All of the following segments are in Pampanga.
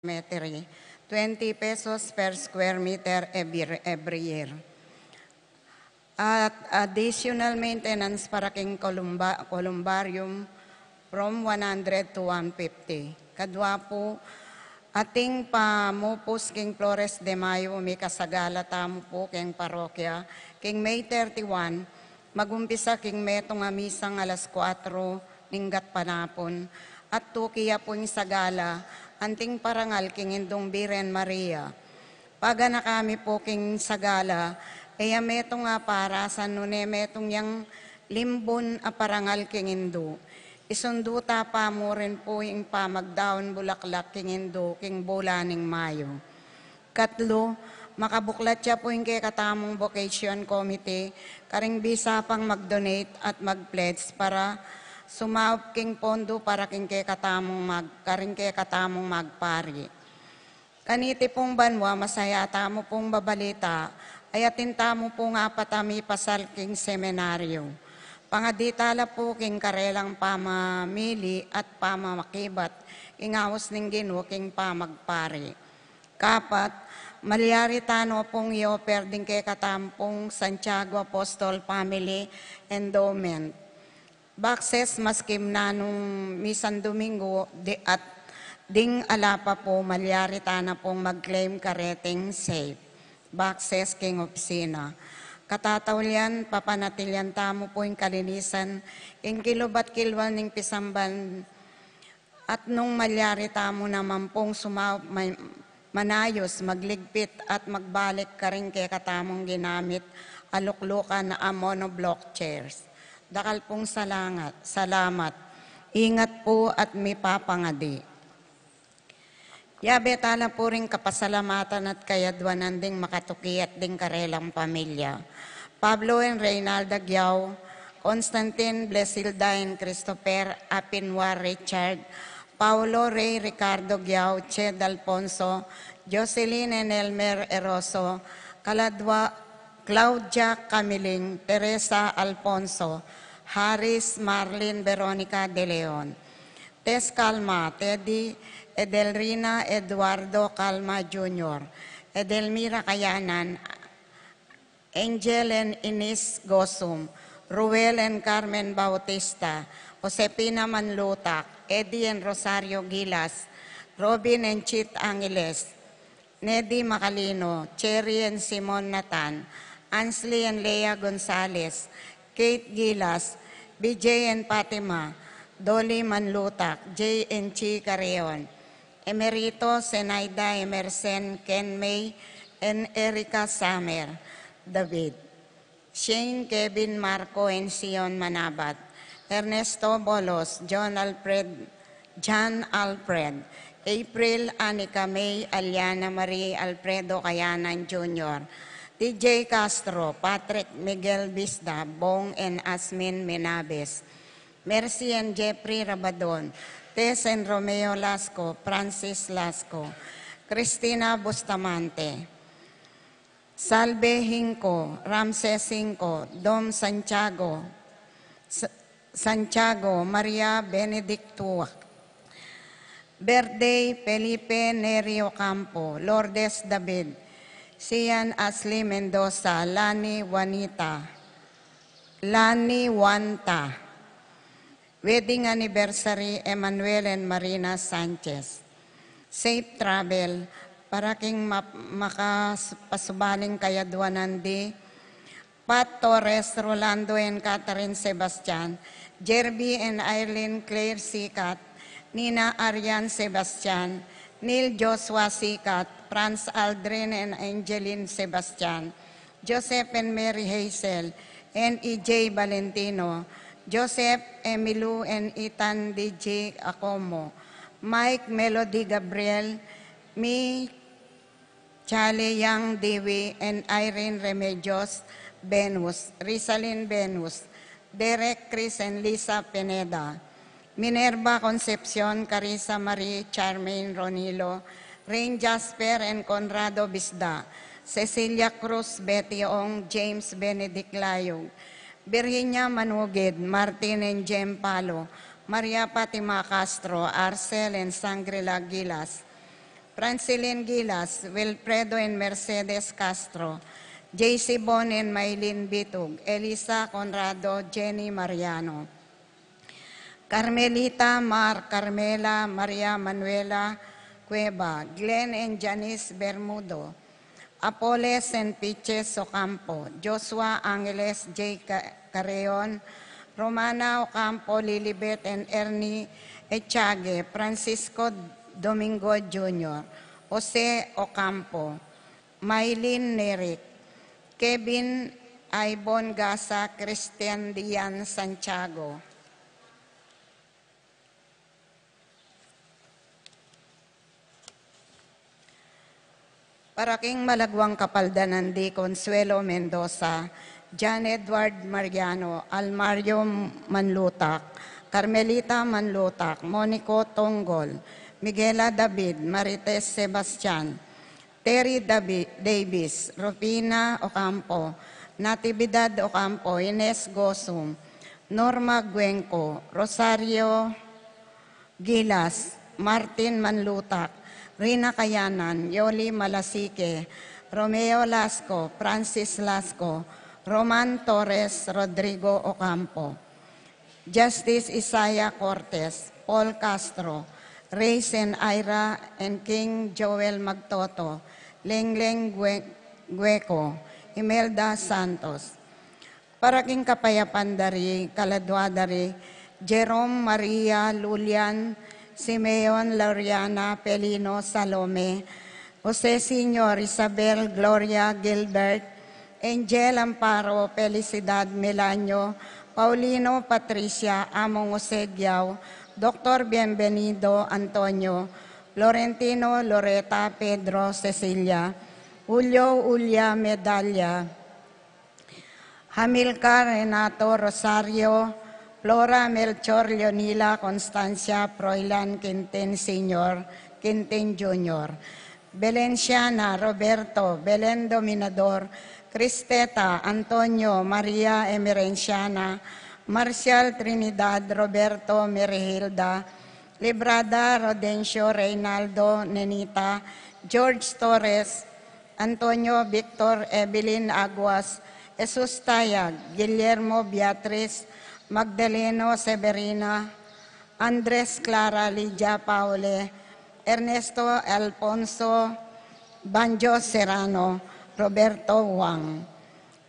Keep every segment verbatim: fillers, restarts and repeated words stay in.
cemetery, twenty pesos per square meter every, every year. At additional maintenance para king columba-, columbarium from one hundred to one fifty. Kadwa pu, ating pamupus king Flores de Mayo, mikasagala tamu pu king parokya, king May thirty-one, magumpisa king metung a misang alas kuatro ning gatpanapun, at tuki ya pu ing sagala, anting parangal king Indung Birhen Maria. Paganaka mi pu king sagala, e ya metung a parasan nune metung yang limbun a parangal king Indu. Isundu ta pa mu rin pu ing pamagdaun bulaklak king Indu king bulan ning Mayo. Katlu, makabuklat ya pu ing kekatamung vocation committee, karing bisa pang mag-donate at mag-pledge para sumaup king pondo para king kekatamung mag-, karing kekatamung magpari. Kaniti pung banua, masaya tamu pung babalita, ay atin tamu pung apat a mipasal king seminaryo. Pangadi tala pu king karelang pamamili at pamamakibat king aus ning Ginu king pamagpari. Kapat, malyari tano pung i-offer ding kekatamu pung Santiago Apostol Family Endowment. Boxes maskim nanung misan Domingo di at ding ala pa pu, malyari tana pung mag-claim kareting safe boxes king opisina. Katataulian, papanatilian tamu pu ing kalinisan king kilub at kilwal ning pisamban. At nung malyari tamu naman pung sumaup, may-, manayus, magligpit at magbalik karing kekatamung ginamit a luklukan a monoblock chairs. Dakal pung salangat, salamat. Ingat pu at mipapangadi. Yabe tala pu ring kapasalamatan at kayaduanan ding makatuki at ding karelang pamilya. Pablo and Reynalda Giao, Constantine, Blesilda and Christopher, Apinwar Richard, Paulo Rey, Ricardo Giao, Ched Alfonso, Jocelyn and Elmer Eroso, Kaladua, Claudia Camiling, Teresa Alfonso, Harris, Marlin, Veronica De Leon, Tess Calma, Teddy, Edelrina Eduardo Calma Junior, Edelmira Kayanan, Angel and Ines Gosum, Ruel and Carmen Bautista, Josefina Manlutak, Eddie and Rosario Gilas, Robin and Chit Angeles, Nedy Macalino, Cherry and Simon Nathan, Ansley and Lea Gonzalez, Kate Gilas, B J and Fatima, Dolly Manlutak, Jay and Chi Carreon, Emerito, Zenaida, Emerson, Ken May, and Erica Summer David, Shane, Kevin, Marco, and Sion Manabat, Ernesto Bolos, John Alfred, John Alfred, April, Anika May, Aliana Marie, Alfredo Kayanan Junior, T J Castro, Patrick Miguel Bisda, Bong and Asmin Menabes, Mercy and Jeffrey Rabadon, Tess and Romeo Lasco, Francis Lasco, Christina Bustamante, Salve Hinco, Ramses Hinco, Dom Santiago, S-, Santiago, Maria Benedictua, Birthday, Felipe Neri Ocampo, Lourdes David, Sian Ashley Mendoza, Lani Juanita, Lani Juanta. Wedding anniversary, Emmanuel and Marina Sanchez. Safe travel para king ma-, makapasubaling kayaduanan di Pat Torres, Rolando and Catherine Sebastian, Jerby and Irene Claire Sikat, Nina Arian Sebastian, Neil Joshua Sikat, Franz Aldrin and Angeline Sebastian, Joseph and Mary Hazel, and E J Valentino, Joseph, Emilu and Ethan D J Acomo, Mike, Melody Gabriel, Mi, Charlie, Yang Diwi and Irene Remedios Venus, Rizalin Venus, Derek, Chris and Lisa Pineda, Minerva Concepcion, Carissa Marie, Charmaine Ronilo, Rain Jasper and Conrado Bisda, Cecilia Cruz, Betty Ong, James Benedict Layog, Virginia Manugid, Martin and Jem Palo, Maria Fatima Castro, Arcel and Sangrila Gilas, Francilin Gilas, Wilfredo and Mercedes Castro, J C Bon and Maylin Bitug, Elisa Conrado, Jenny Mariano, Carmelita Mar, Carmela Maria Manuela Cueva, Glenn and Janice Bermudo, Apoles and Piches Ocampo, Joshua Angeles J. Ca-, Carreon, Romana Ocampo, Lilibet and Ernie Echage, Francisco Domingo Junior, Jose Ocampo, Mylene Neric, Kevin Ibon Gasa, Christian Dian Santiago. Para king malagwang kapaldanan di Consuelo Mendoza, John Edward Mariano, Almario Manlutak, Carmelita Manlutak, Monico Tongol, Miguela David, Marites Sebastian, Terry Davi-, Davis, Rufina Ocampo, Natividad Ocampo, Ines Gosum, Norma Guenco, Rosario Gilas, Martin Manlutak, Rina Kayanan, Yoli Malasique, Romeo Lasco, Francis Lasco, Roman Torres, Rodrigo Ocampo, Justice Isaiah Cortez, Paul Castro, Reyes and Ira and King Joel Magtoto, Lengleng Gue-, Gueco, Imelda Santos. Para king kapayapan da ri kaladua da ri Jerome, Maria, Lulian, Simeon, Loriana, Pelino, Salome, Jose Senior, Isabel, Gloria, Gilbert, Angel, Amparo, Felicidad, Melanio, Paulino, Patricia, Among Jose Giao, Doctor Bienvenido, Antonio, Florentino, Loreta, Pedro, Cecilia, Julio, Julia, Medalia, Hamilcar, Renato, Rosario, Flora, Melchor, Leonila, Constancia, Froilan, Quintin Senior, Quintin Junior, Belenciana, Roberto, Belen Dominador, Cristeta, Antonio, Maria, Emerenciana, Marcial, Trinidad, Roberto, Merihilda, Librada, Rodencio, Reynaldo, Nenita, George Torres, Antonio, Victor, Evelyn Aguas, Jesus Tayag, Guillermo, Beatriz, Magdaleno, Severina, Andres, Clara, Lydia, Paule, Ernesto, Alfonso, Banjo, Serrano, Roberto, Wang,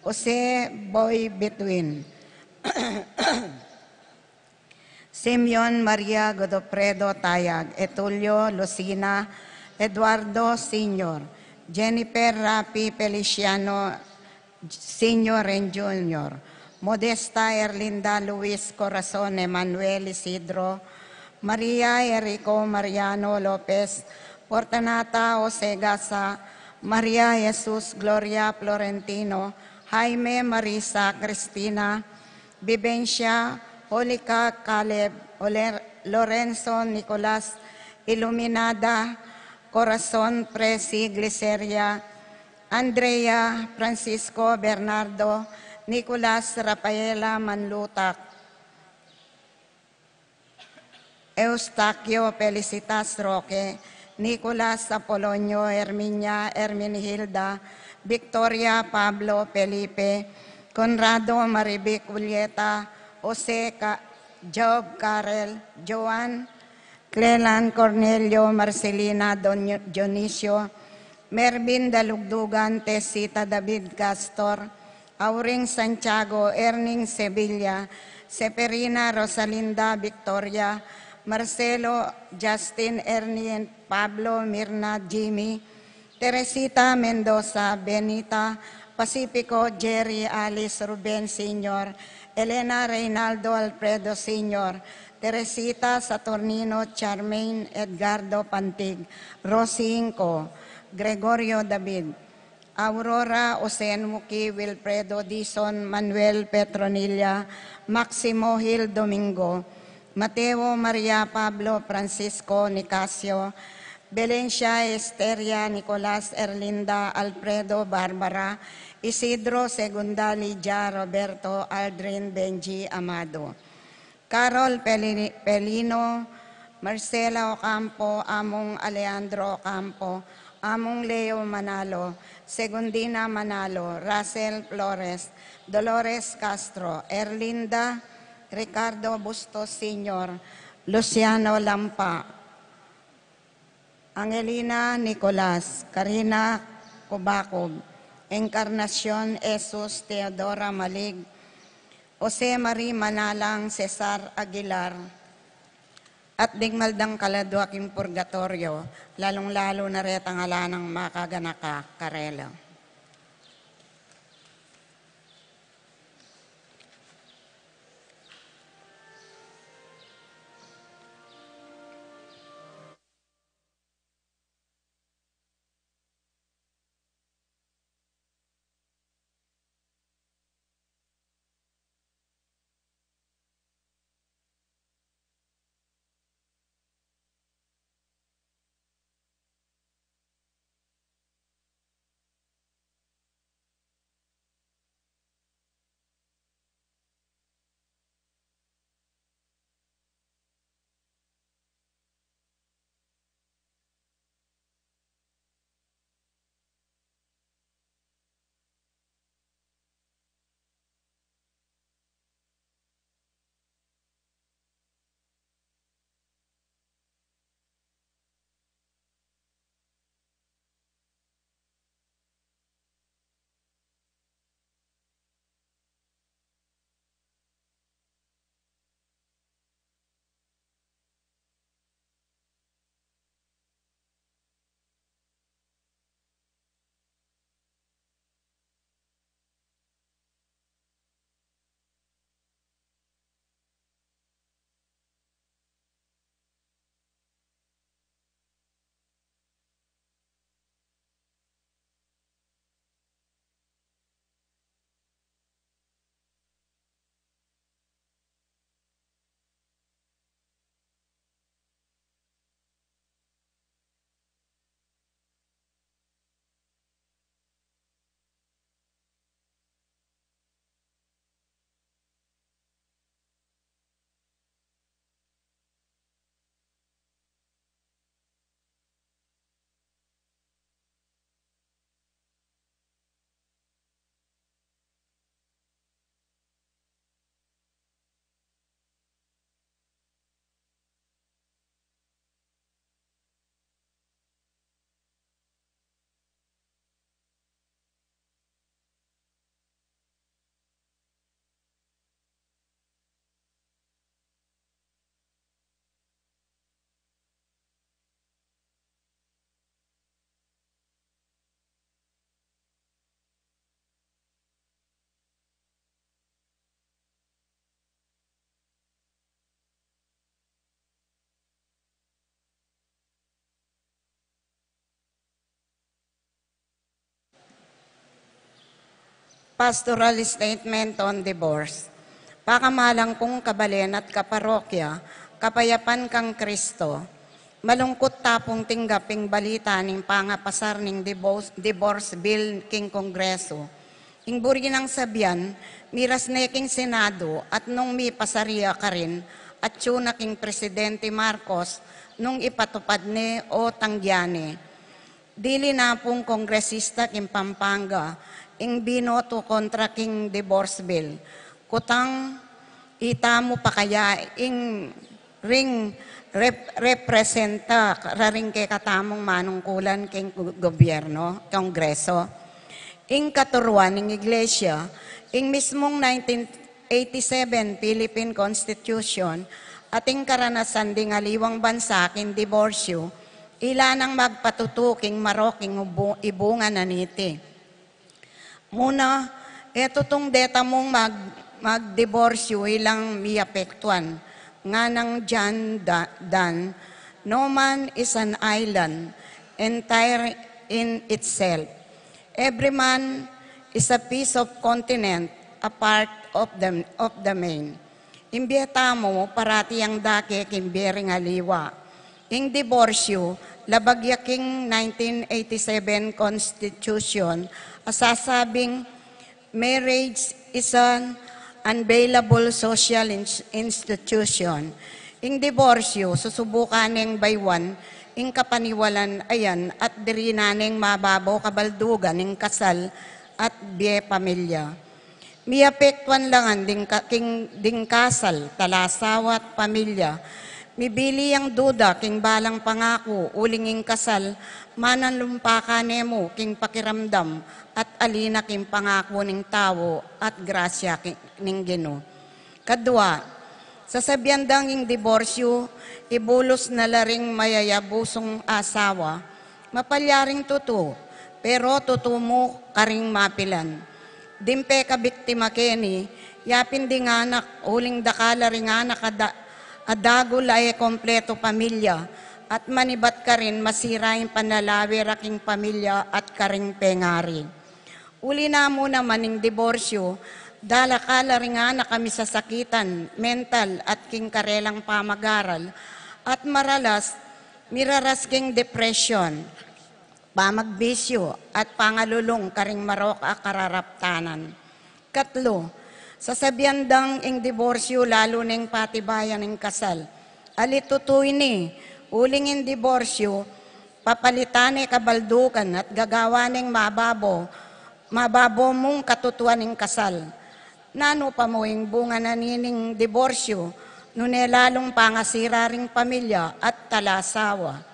Jose, Boy, Between, Simeon, Maria, Godofredo, Tayag, Etulio, Lucina, Eduardo Senior, Jennifer, Rafi, Feliciano Senior and Junior, Modesta, Erlinda, Luis, Corazon, Emmanuel, Isidro, Maria, Erico, Mariano, Lopez, Fortunata, Jose Gasa, Maria, Jesus, Gloria, Florentino, Jaime, Marisa, Cristina, Vivencia, Holika, Caleb, Oler-, Lorenzo, Nicolas, Iluminada, Corazon, Presi, Gliceria, Andrea, Francisco, Bernardo, Nicolas, Rafaela, Manlutak, Eustaquio, Felicitas, Roque, Nicolas, Apolonio, Herminia, Herminihilda, Victoria, Pablo, Felipe, Conrado, Marivic, Julieta, Jose, Ca-, Job, Karel, Joan, Clelan, Cornelio, Marcelina, Don-, Dionisio, Mervin, Dalugdugan, Tessita, David, Castor, Auring, Santiago, Erning, Sevilla, Seferina, Rosalinda, Victoria, Marcelo, Justin, Ernie, and Pablo, Mirna, Jimmy, Teresita, Mendoza, Benita, Pacifico, Jerry, Alice, Ruben Senior, Elena, Reynaldo, Alfredo Senior, Teresita, Saturnino, Charmaine, Edgardo, Pantig, Rosinco, Gregorio, David, Aurora, Osen, Muki, Wilfredo, Dison, Manuel, Petronilla, Maximo, Hil, Domingo, Mateo, Maria, Pablo, Francisco, Nicasio, Belencia, Esteria, Nicolas, Erlinda, Alfredo, Barbara, Isidro, Segunda, Lydia, Roberto, Aldrin, Benji, Amado, Carol, Peli-, Pelino, Marcela Ocampo, Among Alejandro Ocampo, Among Leo Manalo, Segundina Manalo, Russell Flores, Dolores Castro, Erlinda, Ricardo Bustos Senior, Luciano Lampa, Angelina Nicolas, Karina Cubacub, Encarnacion Jesus, Teodora Malig, Jose Marie Manalang, Cesar Aguilar, at ding maldang kaladua king purgatoryo, lalung-lalu na retang ala nang makaganaka karela. Pastoral Statement on Divorce. Pakamalan kung kabalen at kaparokya, kapayapan kang Kristo, malungkut tapung tinggap ing balita ning pangapasar ning divorce, divorce bill king Kongreso. Ing buri nang sabian, miras ne king Senado at nung mipasar ya karin, atyu na king Presidente Marcos nung ipatupad ne o tanggian ne. Dili na pung kongresista king Pampanga ing binoto kontra king divorce bill. Kutang itamu pa kaya ing ring rep-, representa ra ring kekatamung manungkulan king gu-, gobyerno, Kongreso. Ing katuruan ning Iglesia, ing mismung nineteen eighty-seven Philippine Constitution, at ing karanasan ding aliwang bansa king diborsyu, ila nang magpatutu king marok ing ubu-, ibunga na niti. Muna, e tutung deta mung mag-, magdiborsyu ilang miapektuan, nganang John Da-, Donne, "No man is an island, entire in itself. Every man is a piece of continent, a part of the, of the main." Ing bie tamu, parati yang dake king bie ring aliwa. Ing diborsyu, labag ya king nineteen eighty-seven Constitution, a sasabing, "Marriage is an unavailable social ins-, institution. Ing diborsyu, susubukan neng baywan ing kapaniwalan a yan at dirinan neng mababo kabaldugan ing kasal at bie pamilya. Miapektuan la ngan ding ka-, king, ding kasal, talasawa at pamilya. Mibili yang duda king balang pangaku, uling ing kasal, manalumpakan ne mu king pakiramdam at ali na king pangaku ning tau at grasya king, ning Ginu. Kadua, sasabian dang ing diborsyu, ibulus na la ring mayayabusung asawa. Mapalyaring tutu, pero tutu mu karing mapilan. Dimpe ka biktima keni, yapin ding anak, uling dakal a ring anak a da-, a dagul a e kompletu pamilya, at manibat karin masira ing panlalawe ra king pamilya at karing pengari. Uli na mu naman ing diborsyu, dalakal a ring anak a misasakitan, mental at king karelang pamag-aral, at maralas, miraras king depresyon, pamagbisyu, at pangalulung karing marok a kararaptanan. Katlu, sasabian dang ing diborsyu lalu neng patibayan ing kasal. Ali tutu ini, uling ing diborsyu, papalitan ne kabaldugan at gagawan neng mababo, mababo mung katutuan ing kasal. Nanu pa mu ing bunga na nining diborsyu, nune lalung pangasira ring pamilya at talasawa.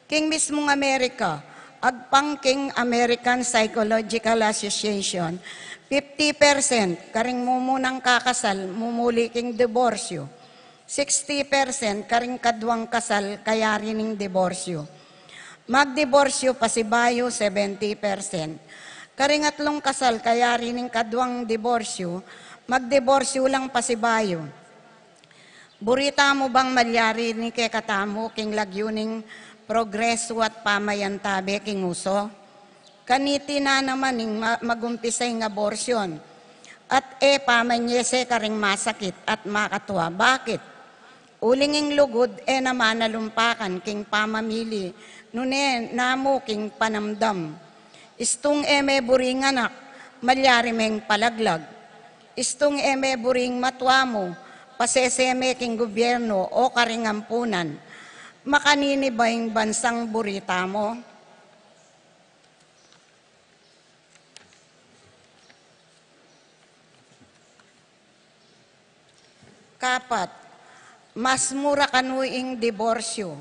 King mismung Amerika, agpang king American Psychological Association, fifty percent karing mumunang kakasal mumuli king diborsyu. Sixty percent karing kaduang kasal kayari ning diborsyu. Magdiborsyu pasibayu, seventy percent. Karing atlung kasal kayari ning kaduang diborsyu, magdiborsyu lang pasibayu. Buri tamu bang malyari ini kekatamu king lagyu ning progresu at pamayantabe king uso? Kaniti na naman ing ma-, magumpisa ing abortion. At e pamanyese karing masakit at makatua. Bakit? Uling ing lugud e na manalumpakan king pamamili, nune namu king panamdam. Istung e me buring anak, malyari meng palaglag. Istung e me buring matua mu, pasese me king gubyernu o karing ampunan. Makanini ba ing bansang buri tamu? Kapat, mas mura kanu ing diborsyu.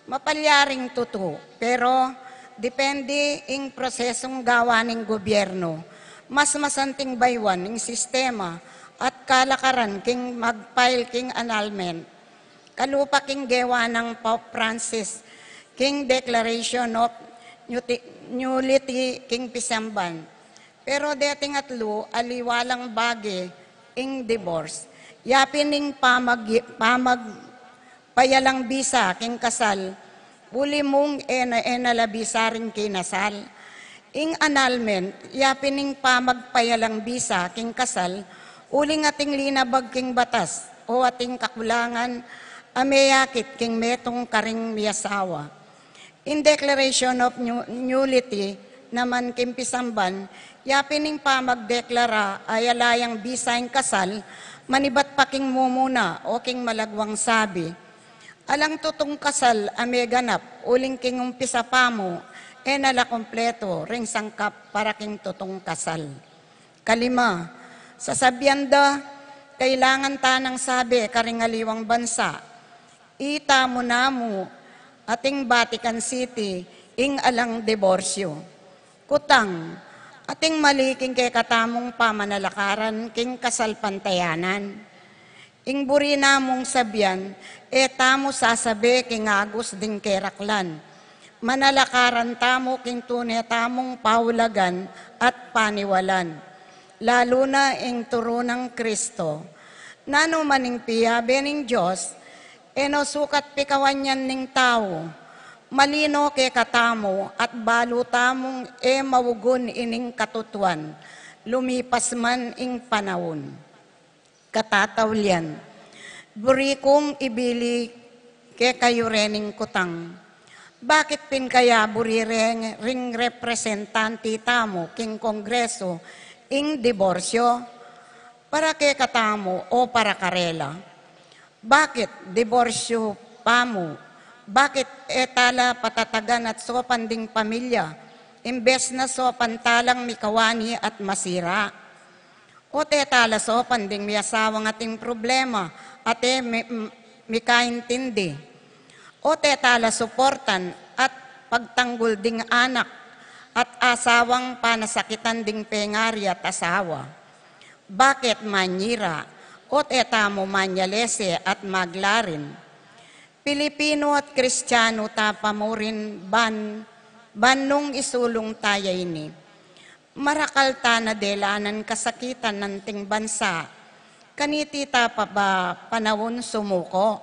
Mapalyaring tutu, pero depende ing prosesung gawa ning gubyernu. Mas masanting baywan ing sistema at kalakaran king mag-file king annulment. Kalupa king gewa nang Pope Francis king Declaration of Nuti-, Nullity king pisamban. Pero deting atlu, aliwa lang bage ing divorce. Yapin ing pamag-, pamagpayalang bisa king kasal, uli mung e na, e na la bisa ring kinasal. Ing annulment, yapin ing pamagpayalang bisa king kasal, uling ating linabag king batas, o ating kakulangan a meyakit king metung karing miasawa. Ing Declaration of Nu-, Nullity naman king pisamban, yapin ing pamagdeklara a ala yang bisa ing kasal, manibat pa king mumuna o king malagwang sabi. Alang tutung kasal a meganap, uling king umpisa pa mu, e na la kumpletu ring sangkap para king tutung kasal. Kalima, sasabian da, kailangan ta nang sabi karing aliwang bansa, itamu namu ating Vatican City ing alang diborsyu. Kutang, ating mali king kekatamung pamanalakaran king kasalpantayanan. Ing buri namung sabian, e tamu sasabi king agus ding keraklan. Manalakaran tamu king tune tamung paulagan at paniwalan, lalu na ing turu nang Kristo. Nanu man ing piyabe ning Dios, e no sukat pikawan yan ning tau. Mali no kekatamu at balu tamung e maugun ining katutuan, lumipas man ing panaun. Katataulian. Buri kung ibili kekayu rening kutang. Bakit pin kaya buri reng ring representante tamu king Kongresu ing diborsyu? Para kekatamu o para karela? Bakit diborsyu pa mu? Bakit e ta la patatagan at saupan ding pamilya, imbes na saupan ta lang mikawani at masira? O't e ta la saupan ding miasawang ating problema at e mi-, m-, mikaintindi? O't e ta la suportan at pagtanggul ding anak at asawang panasakitan ding pengari at asawa? Bakit manyira? O't e ta mu manyalese at maglarin? Pilipinu at Kristianu ta pa murin ban, ban nung isulung ta ya ini. Marakal ta na delanan kasakitan anting bansa. Kaniti ta pa ba panaun sumuko?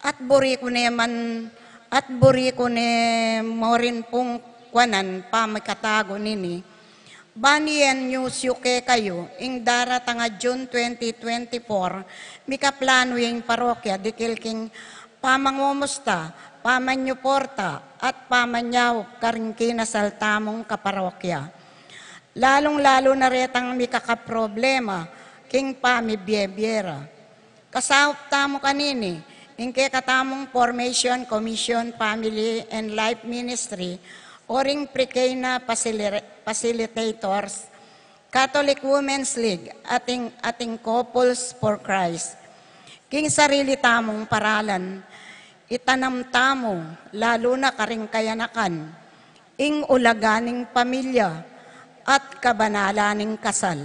At buri ku ne man, at buri ku ne murin pung kuanan pamikatago nini. Ban inyus yu kekayu, ing daratang a June twenty twenty-four, mikaplanu ya ing parokya dikil king pamangumusta, pamanyuporta, at pamanyaup karing kinasal tamung kaparokya. Lalung-lalu na retang mikakaproblema king pamibie-bie ra. Kasaup tamu kanini, ing kekatamung Formation Commission, Family and Life Ministry, o ring Precana Facili-, Facilitators, Catholic Women's League, ating, ating Couples for Christ. King sarili tamung paralan, itanam tamu, lalu na karing kayanakan, ing ulaga ning pamilya at kabanalan ning kasal,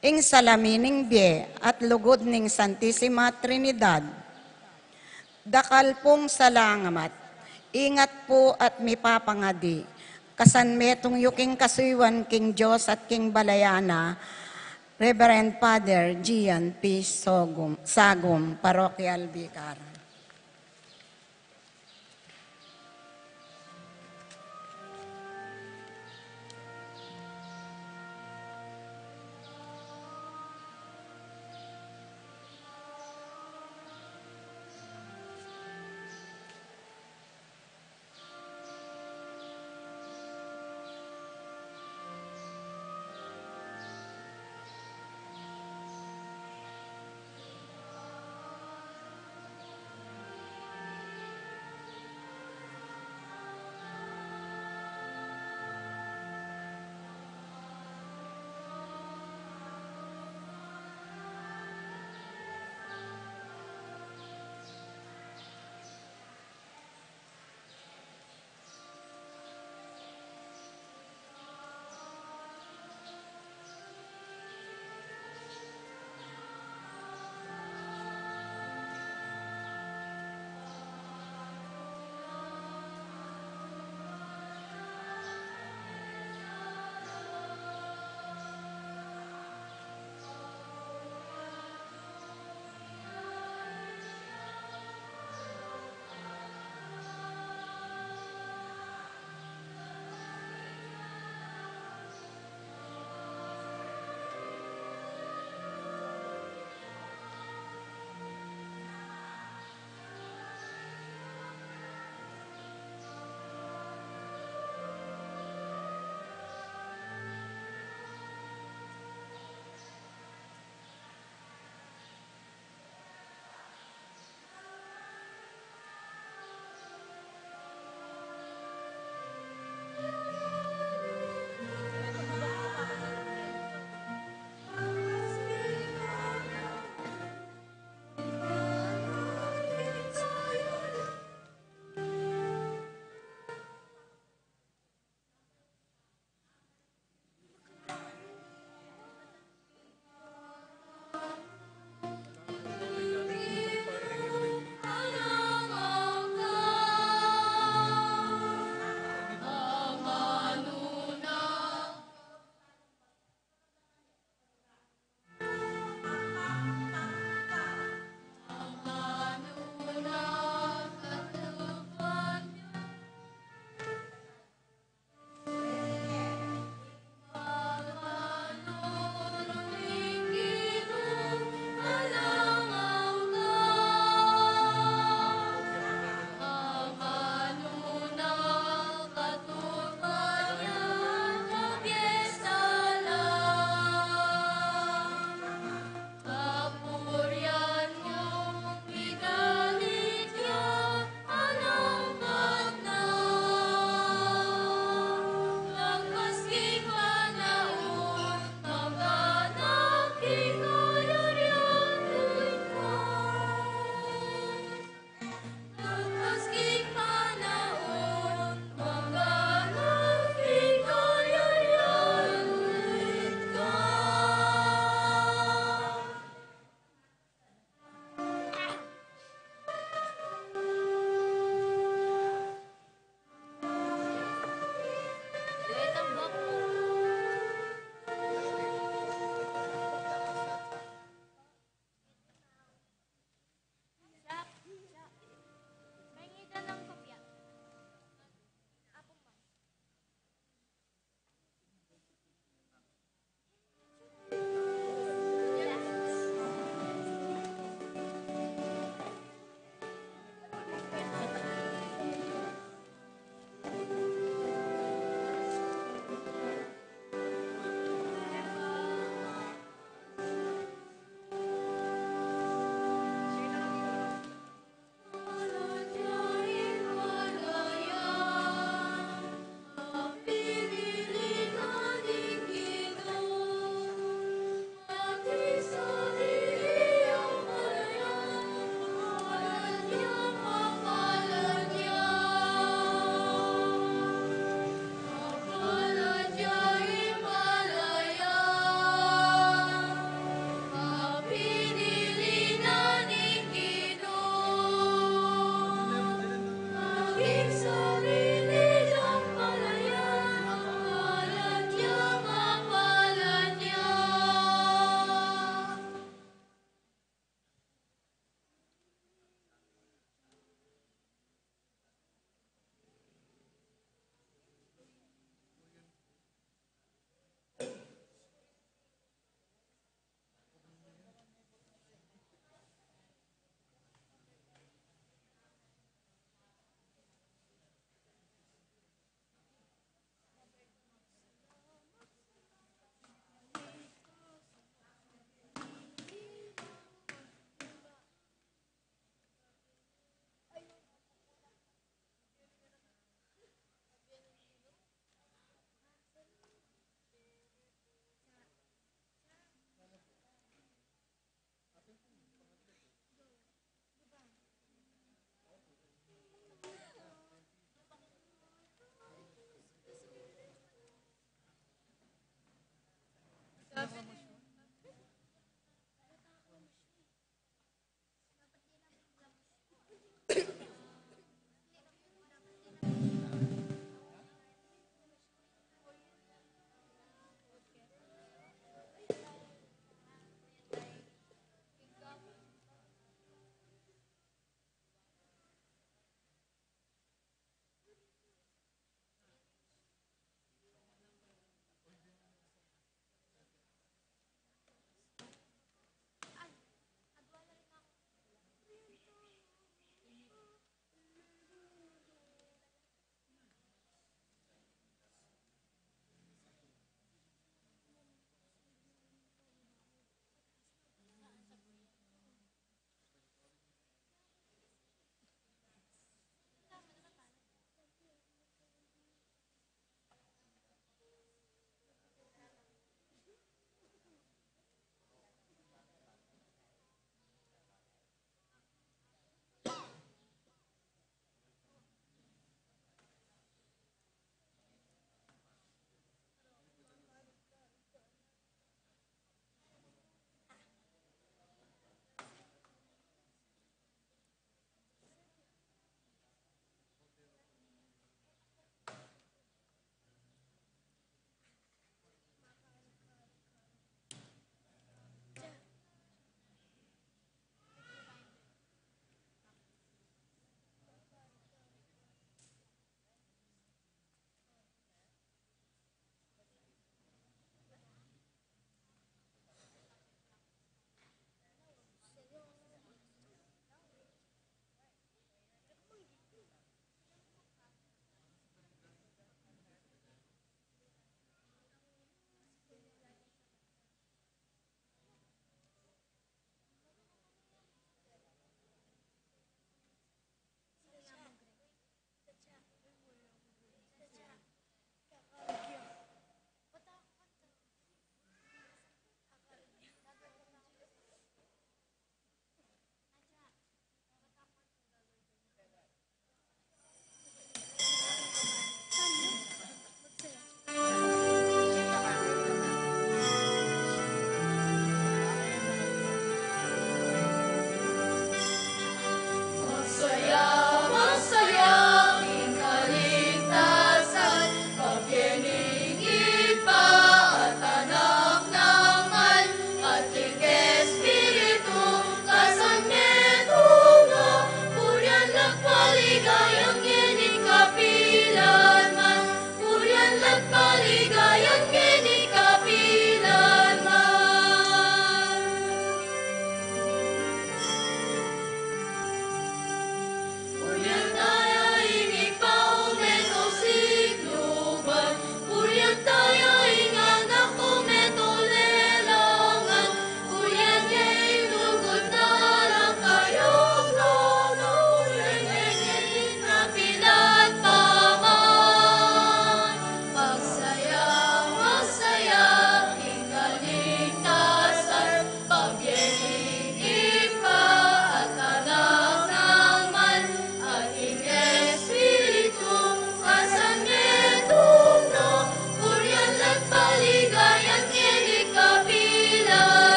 ing salamin ning bie at lugud ning Santisima Trinidad. Dakal pung salamat. Ingat pu at mipapangadi. Kasan metung yu king kasuyuan king Dios at king balayan na, Reverend Father Gian P. Sogum, Sagum, Parochial Vicar.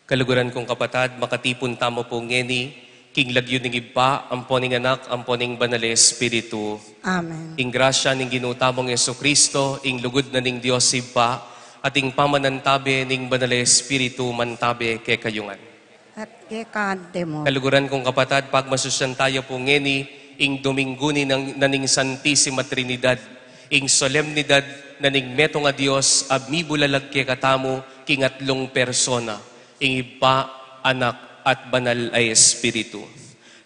Kaluguran kung kapatad, makatipun tamu pu ngeni king lagyu ning Ibpa, ampo ning Anak, ampo ning Banal a Espiritu. Amen. Ing grasya ning Ginu tamung Jesucristo, ing lugud na ning Dios Ibpa, at ing pamanantabe ning Banal a Espiritu mantabe kekayu ngan. At keka mu rin. Kaluguran kung kapatad, pagmasusyan taya pu ngeni ing Dominggu ning, na ning Santisima Trinidad, ing solemnidad na ning metung a Dios a mibulalag kekatamu king atlung persona, ing Ibpa, Anak, at Banal a Espiritu.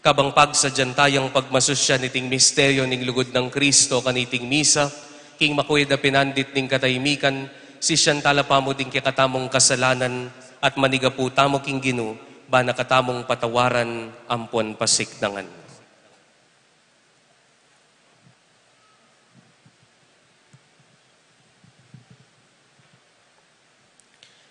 Kabang pagsadyan tayang pagmasusyan iting misteryo ning lugud nang Kristo kaniting misa, king makuid a pinandit ning katahimikan, sisian tala pa mu ding kekatamung kasalanan, at manigapu tamu king Ginu, bana katamung patawaran ampon pasiknangan.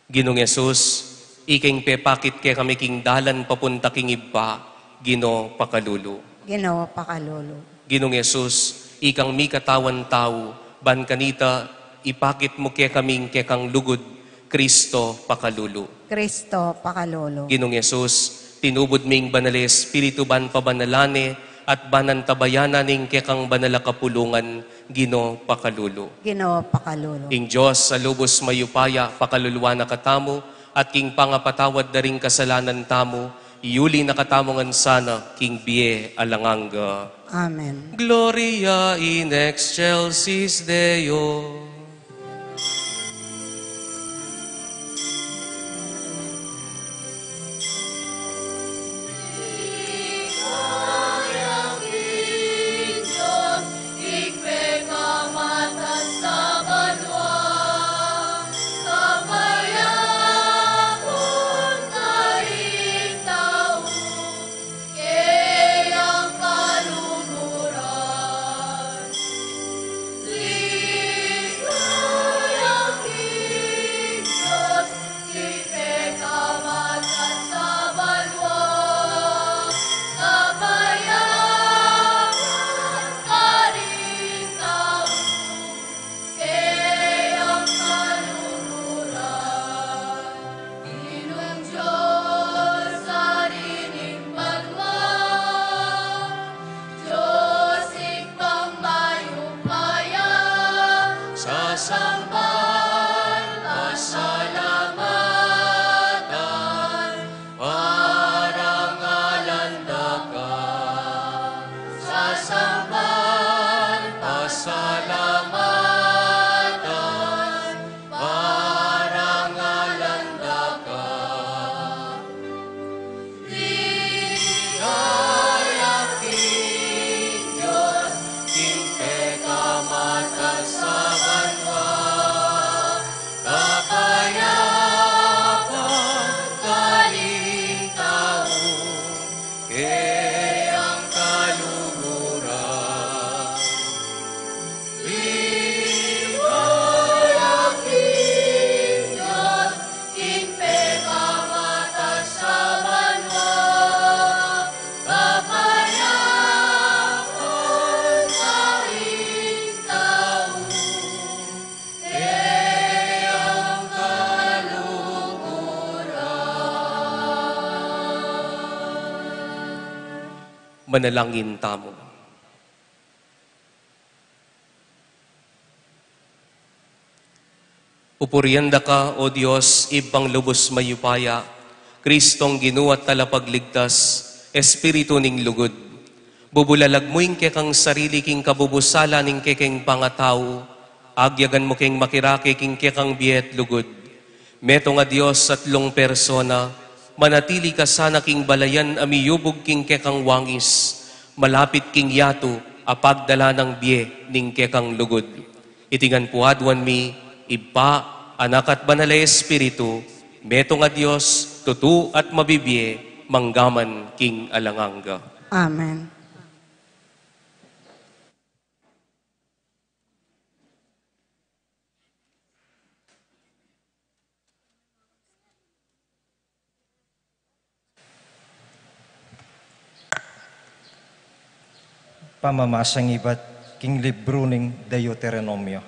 Ginung Jesus, ikang pepakit kekami king dalan papunta king Ibpa, Ginu pakalulu. Ginu pakalulu. Ginung Jesus, ikang mikatawan tau, ban kanita ipakit mu kekami ing kekang lugud, Kristo pakalulu. Kristo pakalulu. Ginung Jesus, tinubud me ing Banal a Espiritu ban pabanalan ne, at ban antabayanan ne ing kekang banal a kapulungan, Ginu pakalulu. Ginu pakalulu. Ing Dios a lubus mayupaya, pakaluluan na katamu, at king pangapatawad da ring kasalanan tamu, iyuli na katamu ngan sana king bie alang angga. Amen. Gloria in excelsis Deo. Sasambal, pasalamatan, parangalan da ka. Sasambal, pasalamatan, parangalan da ka. Ligaya king Dios, king pekamatad sa banua, kapayapan karing tau, keyang kaluguran. Ligaya king Dios, king pekamatad sa banua, kapayapan karing tau, keyang kaluguran. Manalangin tamu. Pupurian da ka, O Dios, Ibpang lubus mayupaya, Kristong Ginu at Talapagligtas, Espiritu ning lugud. Bubulalag mu ing kekang sarili king kabubusala ning kekeng pangatau, agyagan mu keng makirake king kekang bie at lugud. Metung a Dios, atlung persona, manatili ka sana king balayan a miyubug king kekang wangis, malapit king yatu a pagdala nang bie ning kekang lugud. Iti ngan pu aduan mi, Ibpa, Anak at Banal a Espiritu, metung a Dios, tutu at mabibie, manggaman king alang angga. Amen. Pamamasang ibat king libru ning Deuteronomio.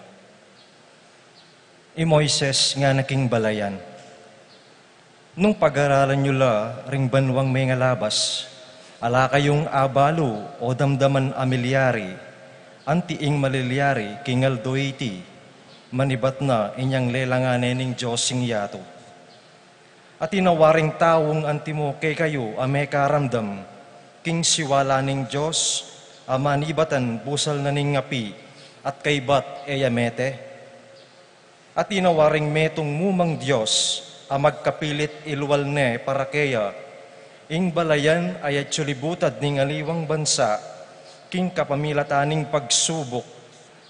I Moises ngana king balayan, Nung pag-aralan yu la ring banuang mengalabas, ala kayung abalu o damdaman a milyari, anti ing malilyari king aldo iti, manibat na inyang lelangan ne ning Dios ing yatu. Atin a waring taung antimo kekayu a mekaramdam king siwala ning Dios a manibatan busal na ning api at kaybat e ya mete? Atin a waring metung mumang dios a magkapilit ilual ne para keya ing balayan a atsu libutad ning aliwang bansa king kapamilatan ning pagsubuk,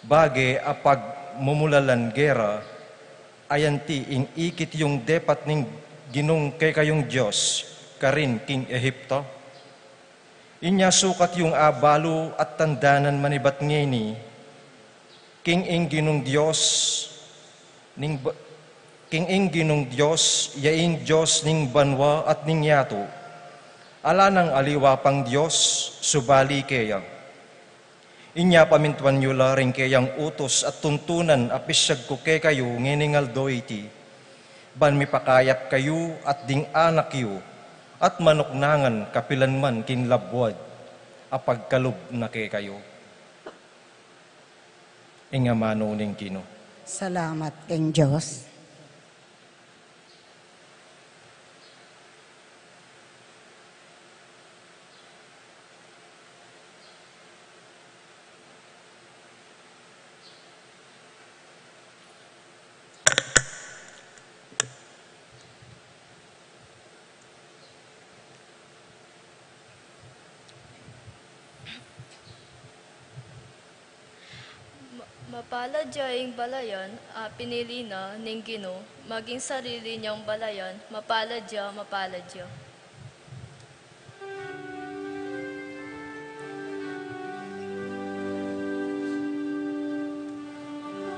bage a pagmumulalan gera, ayanti ing ikit yung depat ning Ginung kekayung Dios karin king Ehipto? Inya sukat yung abalu at tandanan manibat ngeni, king ing Ginung Dios ning ba-, king ing Ginung Dios, ya ing Dios ning banua at ning yatu. Ala nang aliwa pang Dios subali keya. Inya pamintuan yu la ring keyang utus at tuntunan a pisyag ku kekayu ngening aldo iti, ban mipakayap kayu at ding anak yu, at manuknangan kapilan man king labuad a pagkalub na kekayu. Ing amanu ning Ginu. Salamat king Dios. Ma-, mapalad ya ing balayan a pinili na ning Ginu, maging sarili niyang balayan, mapalad ya, mapalad ya.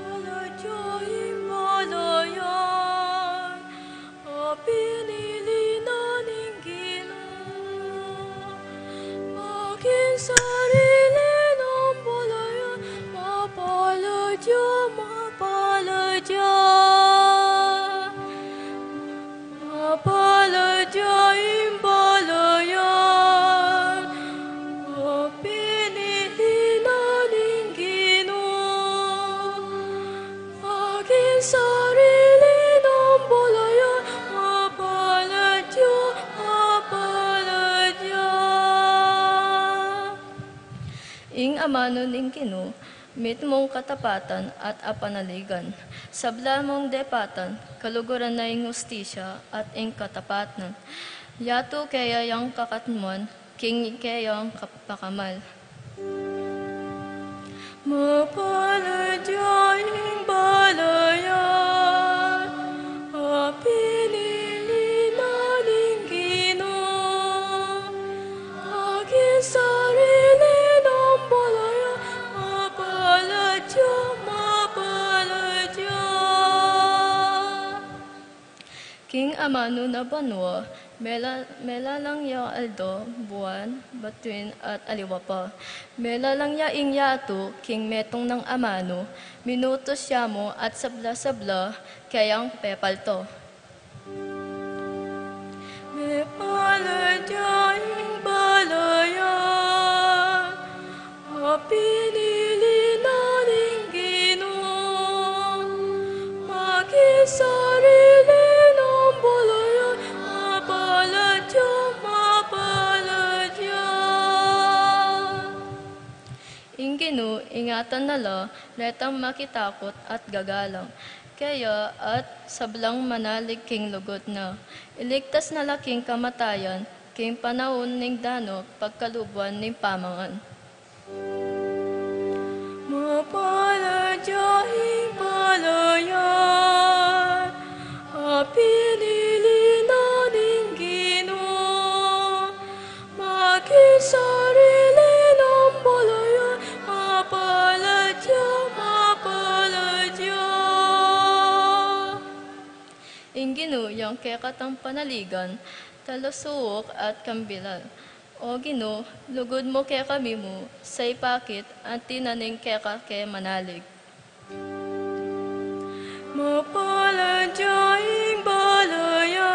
Mapalad ya ing balayan a pinili na ning Ginu, maging sarili nang balayan, mapalad ya, mapalad ya. Mapalad ya ing balayan a pinili na ning Ginu, maging sarili nang balayan, mapalad ya, mapalad ya. Ing amanu ning Ginu, mitmung katapatan at apanaligan. Sabla mung depatan, kaluguran na ing hustisya at ing katapatan. Yatu keya yang kakatmuan, king keyang kapakamal. Mapalad ya ing balayan a pinili na ning Ginu, maging sarili nang balayan, mapalad ya, mapalad ya. King amanu na banua, mela-, melalang ya aldo, buwan, bituin, at aliwa pa. Melalang ya ing yatu, king metung nang amanu, minutus ya mu at sabla-sabla, keyang pepalto. Mapalad ya ing balayan a pinili na ning Ginu, maging sarili nang balayan, mapalad ya, mapalad ya. Ing Ginu, ingatan na la, retang makitakut at gagalang keya at sablang manalig king lugud na. Iligtas na la king kamatayan, king panaun ning danu, pagkalubuan ning pamangan. Mapalad ya ing balayan a pinili na ning Ginu, maging sarili nang balayan, mapalad ya, mapalad ya. Ing Ginu yang kekatang panaligan, talusuuk at kambilal. O Ginu, lugud mu kekami mu, sa ipakit, anti na ning keka ke manalig. Mapalad ya ing balayan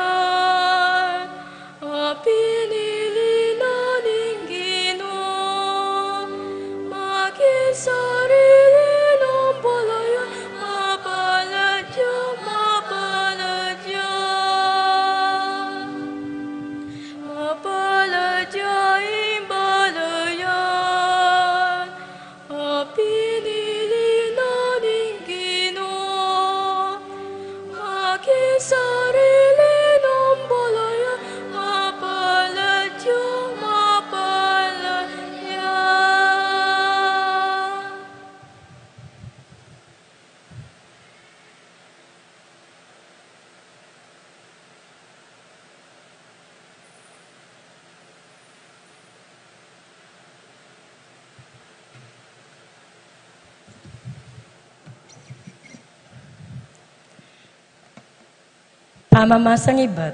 Pamamasang ibat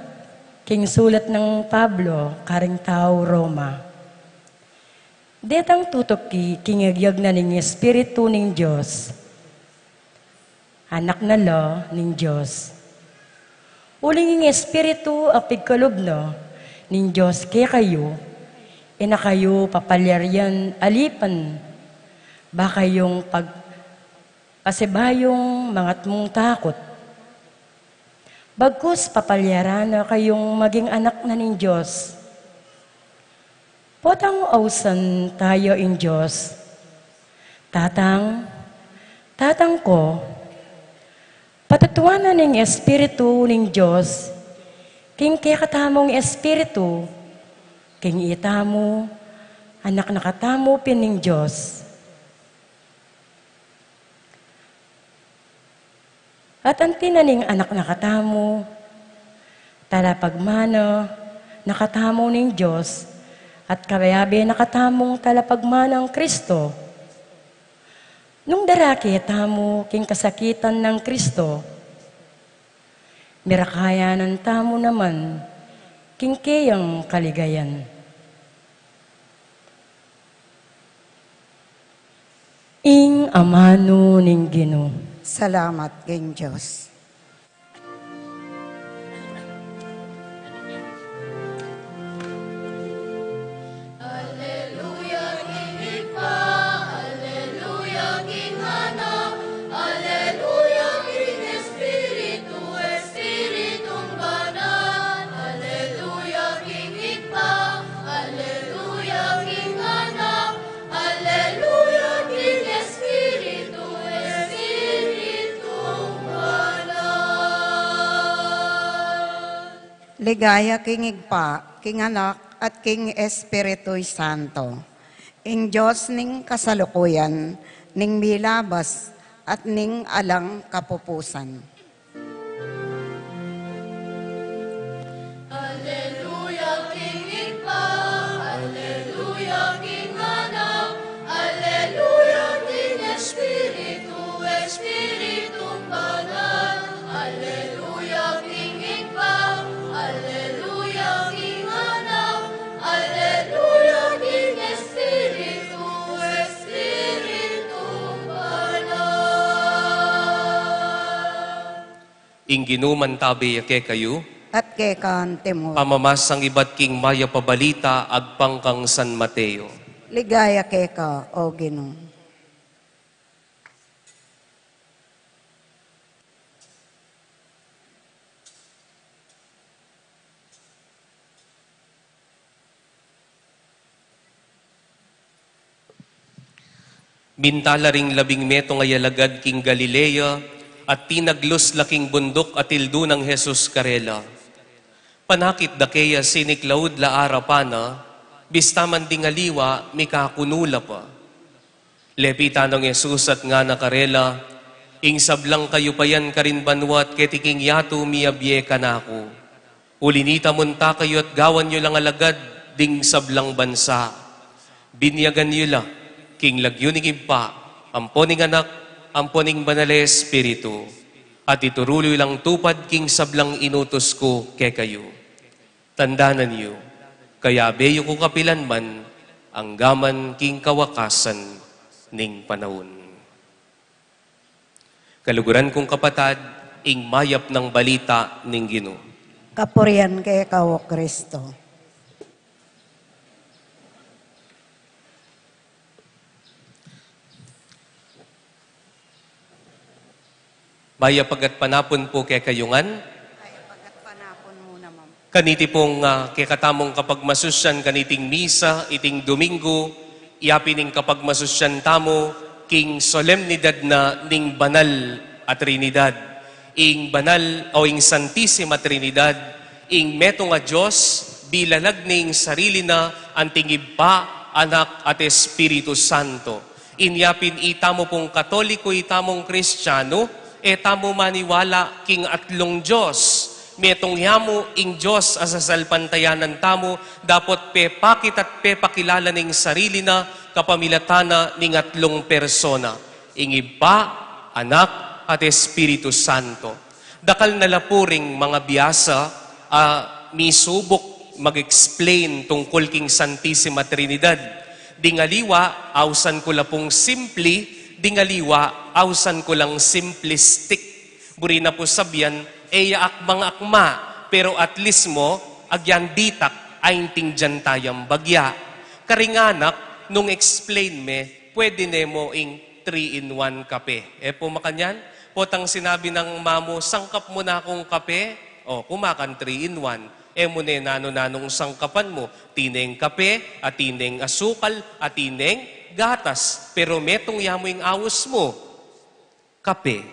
king sulat nang Pablo karing tau Roma. Detang tutuki king agyag na ning Espiritu ning Dios. Anak na la ning Dios. Uling ing Espiritu a pigkalub na ning Dios kekayu, e na kayu papalyarian alipan ba kayung pag-, pasibayung mangatmung takut. Bagkus papalyaran na kayung maging anak na ning Dios. Potang ausan taya ing Dios, "Tatang, Tatang ko," patutuanan ning Espiritu ning Dios king kekatamung espiritu, king itamu, anak na katamu pin ning Dios. At anti na ning anak na katamu, talapagmana na katamu ning Dios, at kayabe na katamung talapagmanang Kristo. Nung darake tamu king kasakitan nang Kristo, mirakayanan tamu naman king keyang kaligayan. Ing amanu ning Ginu. Salamat king Dios. Alleluia, king Ibpa, alleluia, king Anak, alleluia, king Espiritu, Espiritung Banal, alleluia, king Ibpa, alleluia, king Anak, alleluia, king Espiritu, Espiritung Banal. Ligaya king Ibpa, king Anak, at king Espiritu Santo. Ing Dios ning kasalukuyan, ning milabas, at ning alang kapupusan. Alleluia, king Ibpa, alleluia, king Anak, alleluia, king Espiritu, Espiritung Banal, alleluia, king Ibpa, alleluia, king Anak, alleluia, king Espiritu, Espiritung Banal. Ing Ginu mantabe ya kekayu. At keka antimu. Pamamasang ibat king mayap a balita agpang kang San Mateo. Ligaya keka, O Ginu. Minta la ring labing metung a alagad king Galilea, at tinaglus la king bunduk at tildu nang Jesus karela. Panakit da keya siniklaud la arapan na, bista man ding aliwa, mikakunu la pa. Lepitan nong Jesus at ngana karela, "Ing sablang kayupayan karin banua at keti king yatu miyabie kanaku. Uli na nita munta kayu at gawan yu lang alagad ding sablang bansa. Binyagan yu la king lagyu ning Ibpa, ampo ning Anak, ampo ning Banal a Espiritu. At ituru yu lang tupad king sablang inutus ku kekayu. Tandanan yu, kayabe yu ku kapilan man, anggaman king kawakasan ning panaun." Kaluguran kung kapatad, ing mayap nang balita ning Ginu. Kapurian keka, O Kristo. Mayap a gatpanapun pu kekayu ngan. Mayap a gatpanapun mu naman. Kaniti pung, ah, kekatamung kapagmasusyan kaniting misa, iting Domingo, yapin ing kapagmasusyan tamu, king solemnidad na ning Banal a Trinidad. Ing Banal o ing Santisima Trinidad, ing metung a Dios, bilalag ning sarili na, anting Ibpa, Anak, at Espiritu Santo. Inya pin itamu pung Katoliko, itamung Kristiano, e tamu maniwala king atlung Dios. Metung ya mu ing Dios a sasalpantayanan tamu, dapot pepakit at pepakilala ning sarili na, kapamilatan na ning atlung persona, ing Ibpa, Anak, at Espiritu Santo. Dakal na la pu ring mga biasa a misubuk mag-explain tungkul king Santisima Trinidad. Ding aliwa, ausan ku la pung simple, ding aliwa, ausan ku lang simplistic. Buri na pu sabian, e ya akmang-akma, pero at least mu, agyang ditak, aintindian tayang bagya. Karing anak, nung explain me, pwede ne mu ing three-in-one kape. E pu makanyan? Potang sinabi nang mamu, "Sangkap mu na kung kape." O, kumakan three-in-one. E mu ne nanu-nanung sangkapan mu. Tineng kape, atineng asukal, atineng gatas. Pero metung ya mu ing aus mu. Kape.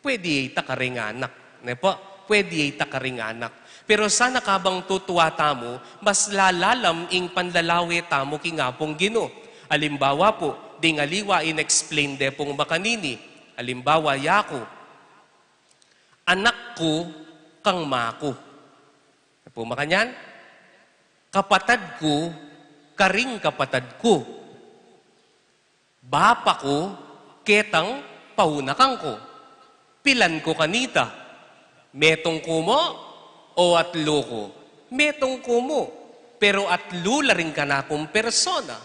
Pwede ya ita karing anak. Ne pu? Pwede ya ita karing anak. Pero sana kabang tutua tamu, mas lalalam ing panlalawe tamu king Apung Ginu. Alimbawa pu, ding aliwa in-explain de pung makanini. Alimbawa, yaku, anak ku kang maku. E pu makanyan? Kapatad ku karing kapatad ku. Bapa ku ketang pauna kangku. Pilan ku kanita? Metung ku mu o atlu ku? Metung ku mu. Pero atlu la ring kanakung persona.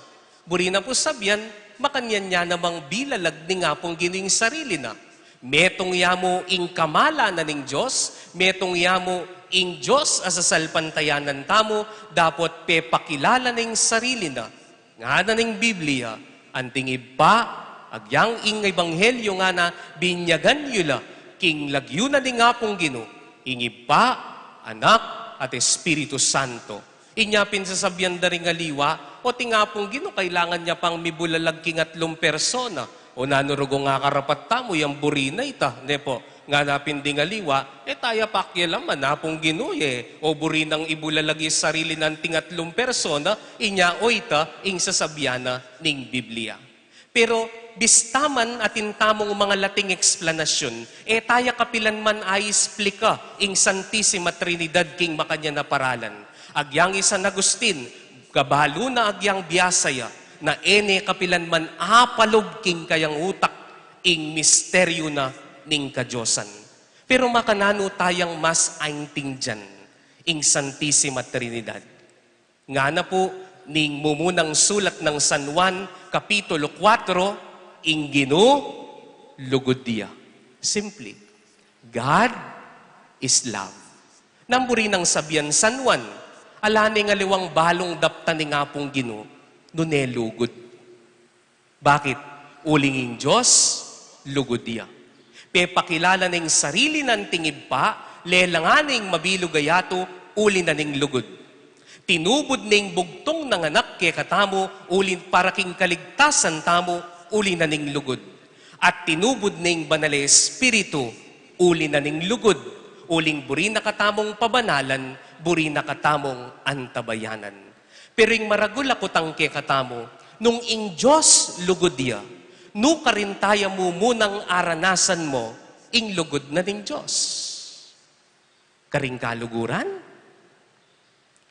Buri na pu sabian, makanyan ya namang bilalag ning Apung Ginu ing sarili na. Metung ya mu ing kamalanan ning Dios, metung ya mu ing Dios a sasalpantayanan tamu, dapot pepakilala na ing sarili na. Ngana ning Biblia, anting Ibpa, agyang ing ebanghelyo ngana, binyagan yu la king lagyu na ning Apung Ginu, ing Ibpa, Anak, at Espiritu Santo. Inya pin sasabian da ring aliwa, o ting Apung Ginu, kailangan ya pang mibulalag king atlung persona. O nanu rugung akarapat tamu, yang buri na ita, ne pu? Ngana pin ding aliwa, e taya pakialaman, Apung Ginu ye, o buri nang ibulalag ing sarili na anting atlung persona, inya o ita ing sasabian na ning Biblia. Pero bista man atin tamung mga lating eksplanasyun, e taya kapilan man aisplika ing Santisima Trinidad king makanyan a paralan. Agyang i San Agustin, kabalu na agyang biasa ya, na e ne kapilan man apalub king kayang utak ing misteryu na ning kadiosan. Pero makananu tayang mas aintindian ing Santisima Trinidad? Ngana pu ning mumunang sulat nang San Juan, Kapitulo kuwatro, ing Ginu, lugud ya. Simple. God is love. Nanu buri nang sabian San Juan, ala neng aliwang balung daptan ning Apung Ginu, nune lugud. Bakit? Uling ing Dios, lugud ya. Pepakilala na ing sarili na anting Ibpa, lelangan na ing mabilug a yatu, uli na ning lugud. Tinubud na ing bugtung nang Anak kekatamu, uli para king kaligtasan tamu, uli na ning lugud. At tinubud na ing Banal a Espiritu, uli na ning lugud. Uling buri na katamung pabanalan, buri na katamung antabayanan. Pero ing maragul a kutang kekatamu, nung ing Dios lugud ya, nu karin taya mumunang aranasan mu ing lugud na ning Dios? Karing kaluguran?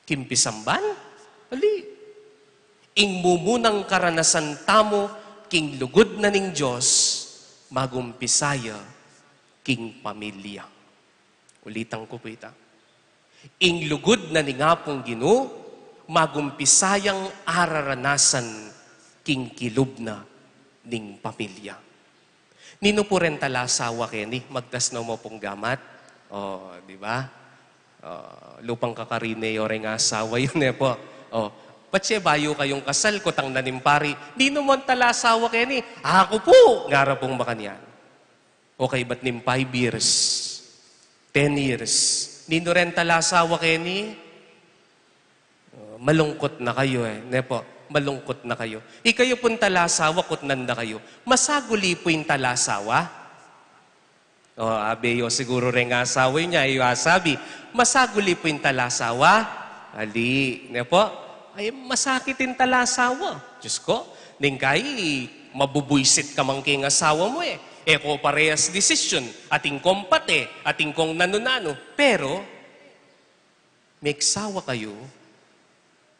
King pisamban? Ali. Ing mumunang karanasan tamu king lugud na ning Dios, magumpisa ya king pamilya. Ulitan ku pu ita. Ing lugud na ning Apung Ginu, magumpisa yang araranasan king kilub na ning pamilya. Ninu pu reng talasawa keni, magtas na mu pung gamat? O, di ba? O, lupang kakarine yu reng asawa yu, ne pu? O, patse bayu kayung kasal, kutang na ning pari, ninu mung talasawa keni? Aku pu, ngara pung makanyan. O kaybat ning five years, ten years, ninu reng talasawa keni? O, malungkut na kayu e, ne pu? Malungkut na kayu. Ikayu pung talasawa, kutnan da kayu. Masaguli pu ing talasawa? O, abe yu siguru reng asawa yu, inya yu asabi, masaguli pu ing talasawa? Ali, ne pu? Ay, masakit ing talasawa. Dios ku, neng kai, mabubuisit ka man king asawa mu e. E ko parehas desisyon, atin kong pate, atin kong nanu-nanu. Pero, megsawa kayu,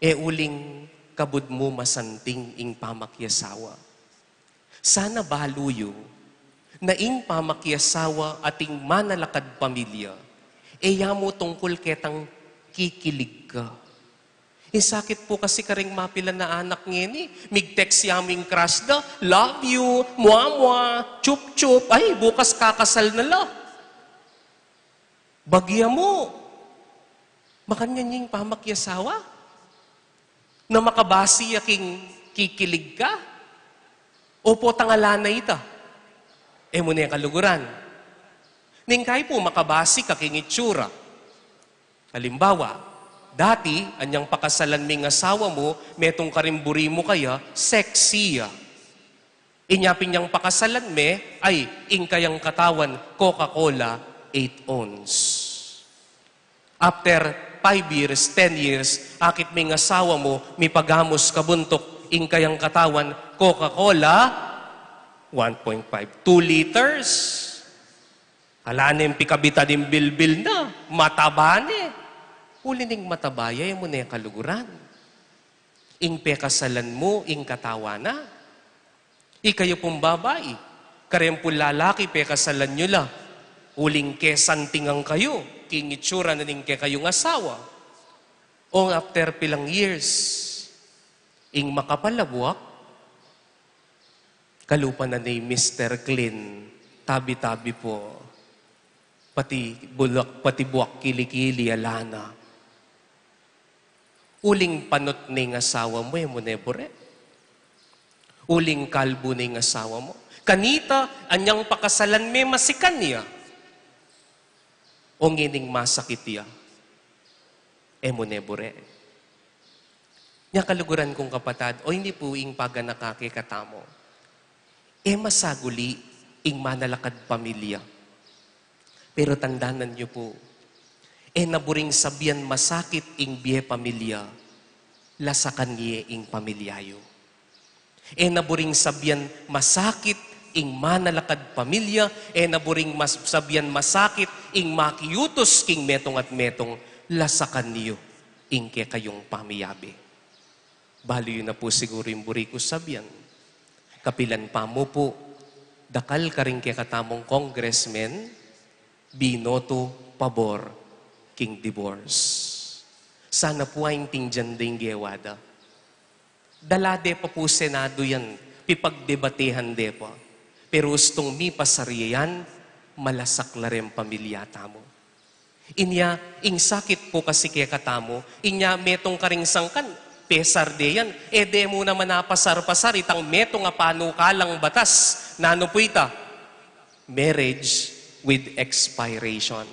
e uling kabud mu masanting ing pamakiasawa. Sana balu yu, Na ing pamakiasawa at ing manalakad pamilya, e ya mu tungkul ketang kikilig ka. Isakit pu kasi karing mapilan a anak ngeni, mig-text ya mu ing crush da, "Love you, mwa-mwa, chup-chup, ay, bukas kakasal na la." Bagya mu, makanyan ing pamakiasawa? Na makabasi ya king kikilig ka? O potang ala na ita? E mu ne kaluguran. Ningkayi pu makabasi ka king itsura. Alimbawa, dati, anyang pakasalan me ing asawa mu, metung karing buri mu kaya, sexy ya. Inya pin nyang pakasalan me, ay, ing kayang katawan, Coca-Cola, eight ounce. After five years, ten years, akit me ing asawa mu, mipagamus kabuntuk, ing kayang katawan, Coca-Cola, one point five, two liters. Ala neng pikabitan ing bilbil na, mataba ne. Uli ning mataba ya, e mu ne kaluguran. Ing pekasalan mu, ing katawan na. Ikayu pung babai, kareng pung lalaki, pekasalan yu la. Uling kesantingan kayu king itsura na ning kekayung asawa. O after pilang years, ing makapal a buak, kalupa na ni Mister Clean, tabi-tabi pu. Pati bulak, pati buak kili-kili, ala na. Uling panut ning asawa mu, e mu ne bure? Uling kalbu ning asawa mu? Kanita, anyang pakasalan me, masikan ya. O ngening masakit ya, e mu ne bure? Nya kaluguran kung kapatad, o ini pu ing paganaka kekatamu. E masaguli ing manalakad pamilya. Pero tandanan yu pu, e na buring sabian masakit ing bie pamilya, lasakan ye ing pamilya yu. E na buring sabian masakit ing manalakad pamilya, e na buring mas-, sabian masakit ing makiutus king metung at metung, lasakan yu ing kekayung pamiyabe. Balu yu na pu siguru ing buri ku sabian. Kapilan pa mu pu, dakal karing kekatamung congressmen, binoto pabor king divorce. Sana pu ating tindian deng gewa da. Dala de pa pu Senado yan, pipagdebatehan de pa. Pero ustung mipasar ya yan, malasak la reng pamilya tamu. Inya, ing sakit pu kasi kekatamu, inya metung karing sangkan, pesar de yan, e de mu naman apasar-pasar itang metung a panukalang batas, nanu pu ita? Marriage with expiration.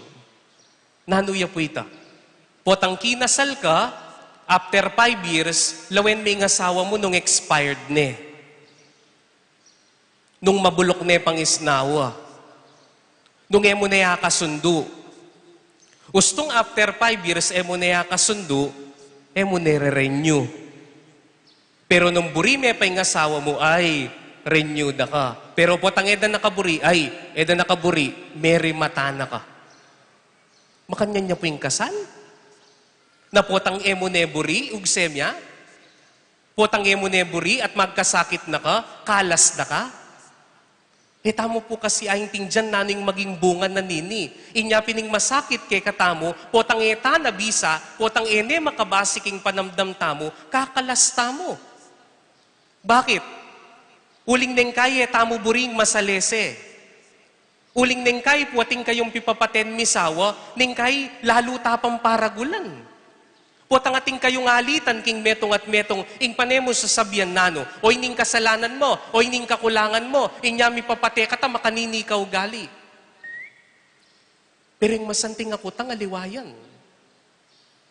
Nanu ya pu ita? Potang kinasal ka, after five years, lawen me ing asawa mu nung expired ne. Nung mabulok ne pangisnawa. Nung e mu ne akasundu. Ustung after five years, e mu ne akasundu, e mu ne re-renew. Pero nung buri me pa ing asawa mu, ay, renew da ka. Pero potang e da na ka buri, ay, e da na ka buri, merimata na ka. Makanyan ya pu ing kasal? Na potang e mu ne buri, ugse mya? Potang e mu ne buri at magkasakit na ka, kalas da ka? E tamu pu kasi aintindian nanu ing maging bunga na nini. Inya pin ing masakit kekatamu, potang e ta na bisa, potang e ne makabasi king panamdam tamu, kakalas tamu. Bakit? Uling neng kai e tamu buring masalese. Uling neng kai pu atin kayung pipapaten misawa, neng kai lalu ta pang paragulan. Potang atin kayung alitan king metung at metung, ing pane mu sasabian nanu, o ining kasalanan mu, o ining kakulangan mu, inya mipapate ka ta makanini ka ugali. Pero ing masanting a kutang aliwa yan.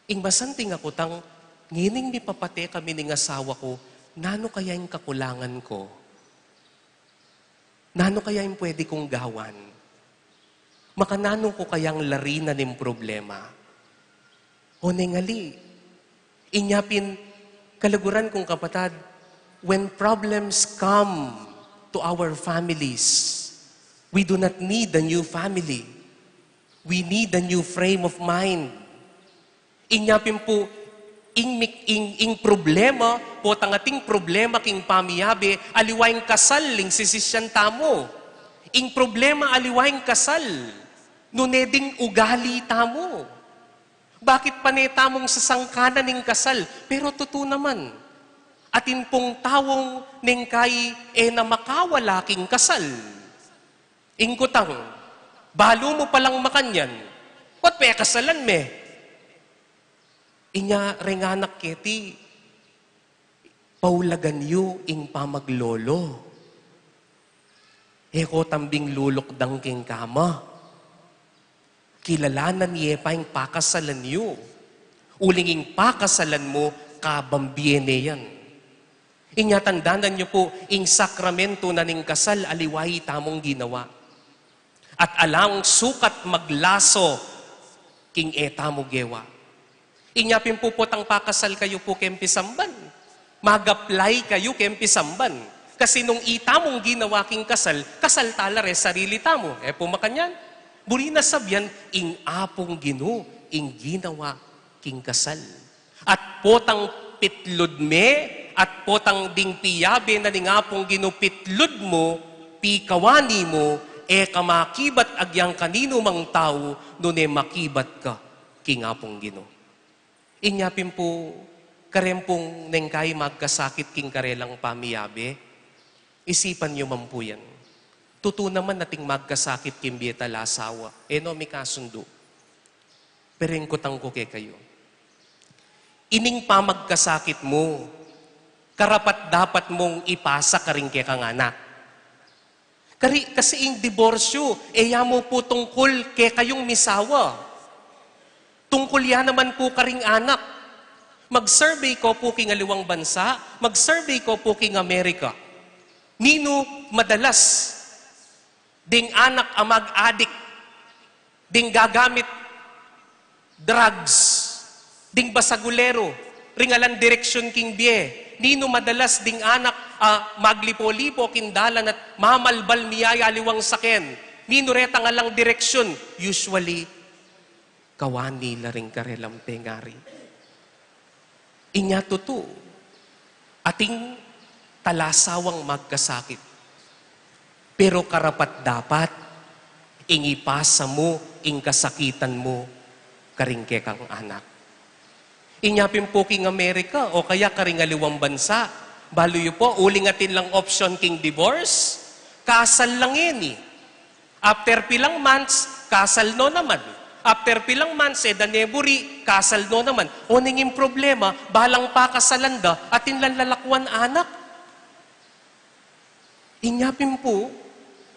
Ing masanting a kutang, ngening mipapate kami ning asawa ku, nanu kaya ing kakulangan ku? Nanu kaya ing pwede kung gawan? Makananu ku kayang larinan ing problema? O neng ali, inya pin, kaluguran kung kapatad, when problems come to our families, we do not need a new family. We need a new frame of mind. Inya pin pu, ing mik-, ing, ing problema, potang atin problema king pamiyabe, aliwa ing kasal ing sisisyan tamu. Ing problema aliwa ing kasal, nune ding ugali tamu. Bakit pa ne tamung sasangkanan ing kasal? Pero tutu naman, atin pung taung neng kai e na makawala king kasal. Ing kutang, balu mu palang makanyan, ba't pekasalan me? Inya reng anak keti, paulagan yu ing pamaglolo. E ko tambing lulukdang king kama. Kilalanan ye pa ing pakasalan yu. Uling ing pakasalan mu, kabang bie ne yan. Inya tandanan yu pu, ing sakramento na ning kasal aliwa i tamung ginawa. At alang sukat maglaso king e tamu gewa. Inya pin pu, potang pakasal kayu pu keng pisamban, mag-apply kayu keng pisamban. Kasi nung i tamung ginawa king kasal, kasal tala re sarili tamu. E pu makanyan? Buri na sabian, ing Apung Ginu ing ginawa king kasal. At potang pitlud me, at potang ding piyabe na ning Apung Ginu pitlud mu, pikawani mu, e ka makibat agyang kaninumang tau, nune makibat ka king Apung Ginu. Inya pin pu, kareng pung neng kai magkasakit king karelang pamiyabe, isipan yu man pu yan. Tutu naman ating magkasakit king bie talasawa. E no mikasundu. Pero ing kutang ku kekayu, ining pamagkasakit mu, karapat-dapat mung ipasa karing kekang anak. Kari, kasi ing diborsyu, e ya mu pu tungkul kekayung misawa. Tungkul ya naman pu karing anak. Mag-survey ko pu king aliwang bansa, mag-survey ko pu king Amerika. Ninu madalas ding anak a mag-adik, ding gagamit drugs, ding basagulero, ring alang direksyon king bie? Ninu madalas ding anak a maglipo-lipo king dalan at mamalbal miyaya aliwang saken? Ninu retang alang direksyon? Usually, kawani la ring karelang pengari. Inya tutu, ating talasawang magkasakit. Pero karapat-dapat, ing ipasa mu ing kasakitan mu karing kekang anak. Inya pin pu king Amerika o kaya karing aliwang bansa, balu yu pu, uling atin lang opsyon king divorce, kasal lang ini. After pilang months, kasal no naman. After pilang months, e da ne buri, kasal no naman. O, ning ing problema, balang pakasalan da, atin lang lalakwan anak. Inya pin pu,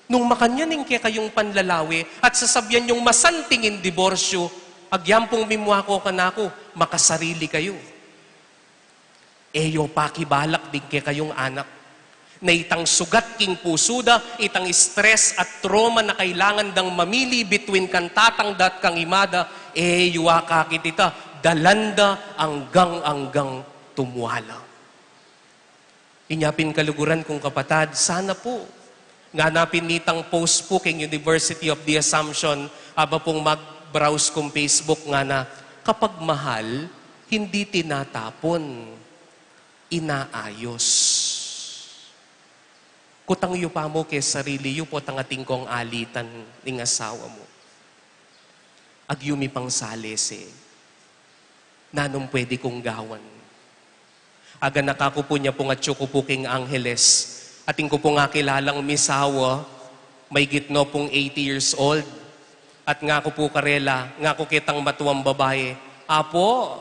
nung makanyan ing kekayung panlalawe, at sasabian yung masanting ing diborsyu, agyang pung mimua ko kanaku, makasarili kayu. E yu pakibalak ding kekayung anak na itang sugat king pusu da, itang stress at trauma na kailangan dang mamili between kang tatang da at kang ima da, e yu akakit ita, dalan da anggang-anggang tumwala. Inya pin kaluguran kung kapatad, sana pu. Ngana pin nitang post pu king University of the Assumption, aba pung mag-browse kung Facebook, ngana, kapag mahal, hindi tinatapon, inaayos. Kutang yu pa mu keng sarili yu, potang atin kong alitan ning asawa mu. Agyumi pang salese. Nanung pwede kung gawan? Aganaka ku pu, nya pung atyu ku pu king Angeles, atin ku pung akilalang misawa, maygit no pung eighty years old. At ngaku pu karela, ngaku ketang matuang babai, "Apo,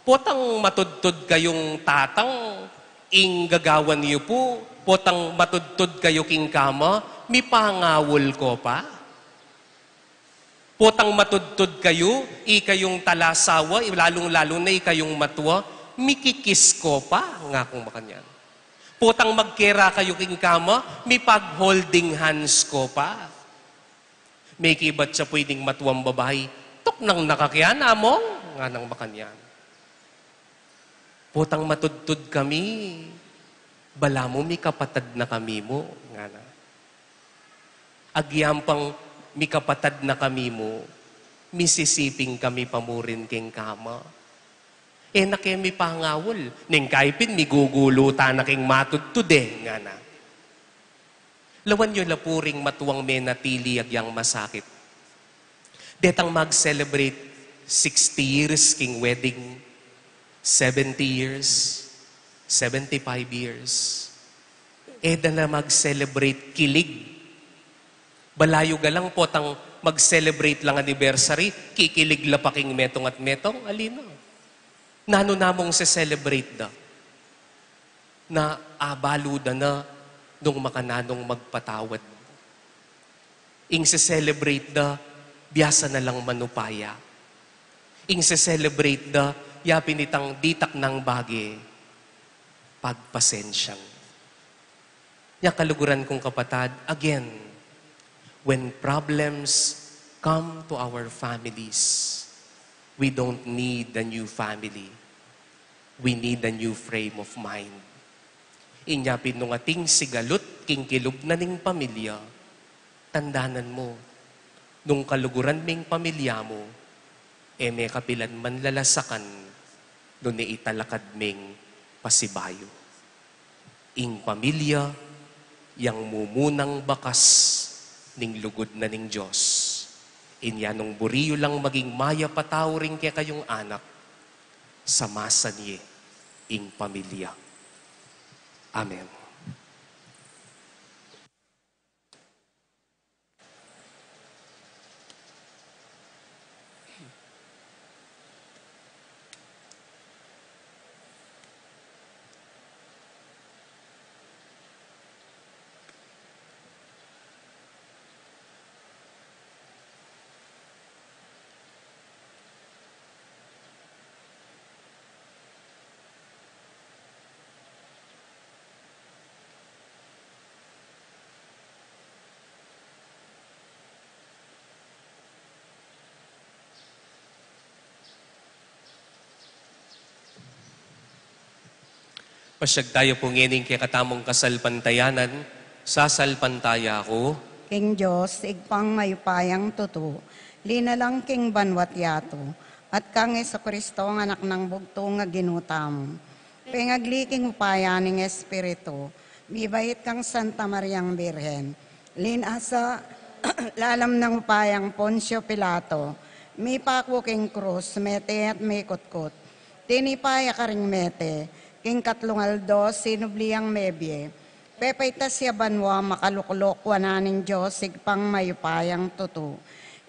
potang matudtud kayung tatang ing gagawan yu pu, potang matudtud kayu king kama, mipangawul ko pa? Potang matudtud kayu, ikayung talasawa, lalung-lalu na ikayung matua, mikikis ko pa?" ngakung makanyan. "Potang magkera kayu king kama, mipag-holding hands ko pa?" Mekibat ya pu ining matuang babai, "Tuknang na ka keya, Among?" nganang makanyan. "Potang matudtud kami, balamu mikapatad na kami mu," ngana. "Agyang pang mikapatad na kami mu, misisiping kami pa mu rin keng kama. E na ke mipangawul, neng kaipin migugulutan na keng matudtud e," ngana. Lawan yu la pu ring matuang menatili agyang masakit. Detang mag-celebrate sixty years king wedding, seventy years, seventy-five years. E da na mag-celebrate kilig. Balayu ga lang potang mag-celebrate lang anniversary, kikilig la pa king metung at metung, ali na. Nanu namung se-celebrate da? Na abalu da na nung makananung magpatawad. Ing se-celebrate da, biasa na lang manupaya. Ing se-celebrate da, yapin itang ditak nang bage, pagpasensyang. Nya kaluguran kung kapatad, again, when problems come to our families, we don't need a new family. We need a new frame of mind. Inya pin nung ating sigalut king kilub na ning pamilya, tandanan mu, nung kaluguran ming pamilya mu, e me kapilan man lalasakan, nune italakad ming pasibayu. Ing pamilya, yang mumunang bakas ning lugud na ning Dios. Inya nung buri yu lang maging mayap a tau ring kekayung anak, samasan ye ing pamilya. Amen. Pasyag tayu pu ngening kekatamung kasalpantayanan, sasalpantaya ku. King Dios, Ibpang mayupayang tutu, linalang king banua't yatu, at kang Jesucristo, ang Anak nang bugtung a Ginu tamu. Pengagli king upaya ning Espiritu, mibait kang Santa Mariang Birhen, linasa lalam nang upayang Poncio Pilato, mipaku king krus, mete at mikutkut. Tinipa ya karing mete, king katlung aldo sinubli yang mebie. Pepaitas ya banua, makaluklok wanan ning Dios Ibpang mayupayang tutu.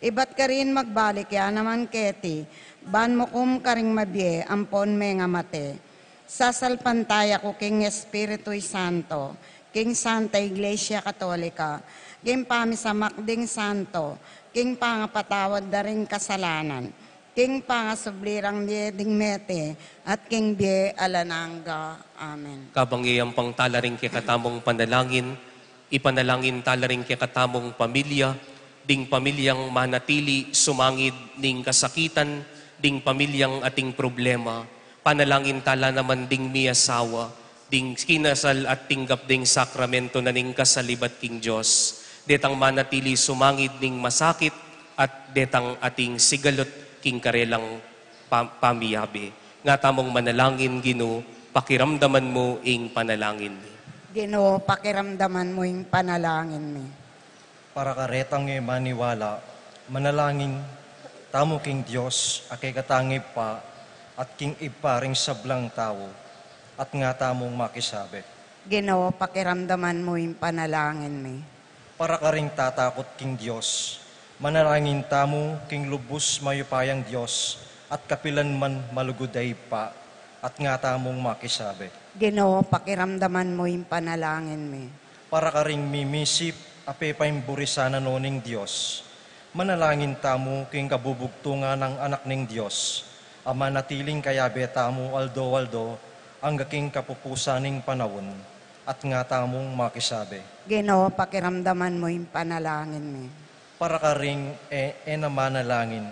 Ibat karin magbalik ya naman keti, ban mukum karing mabie ampon mengamate. Sasalpantaya ku king Espiritu Santo, king Santa Iglesia Katolika, king pamisamak ding santo, king pangapatawad da ring kasalanan, king pangasubli rang bie ding mete, at king bie alang angga. Amen. Kabang yayampang tala ring kekatamung panalangin, ipanalangin tala ring kekatamung pamilya, ding pamilyang manatili sumangid ning kasakitan, ding pamilyang ating problema, panalangin tala naman ding miasawa, ding kinasal at tinggap ding sakramento na ning kasal ibat king Dios, detang manatili sumangid ning masakit, at detang ating sigalut king karelang pa-, pamiyabe. Nga tamung manalangin, Ginu, pakiramdaman mu ing panalangin mi. Ginu, pakiramdaman mu ing panalangin mi. Para karetang e maniwala, manalangin tamu king Dios a kekatang Ibpa, at king Ibpa ring sablang tau, at nga tamung makisabi. Ginu, pakiramdaman mu ing panalangin mi. Para karing tatakut king Dios, manalangin tamu king lubus mayupayang Dios, at kapilan man malugud a Ibpa, at nga tamung makisabi. Ginu, pakiramdaman mu ing panalangin mi. Para karing mimisip a pepaimburisan na no ning Dios, manalangin tamu king kabubugtungan nang Anak ning Dios, a manatiling kayabe tamu aldo-aldo, angga king kapupusan ning panaun, at nga tamung makisabi. Ginu, pakiramdaman mu ing panalangin mi. Para karing e, e na manalangin,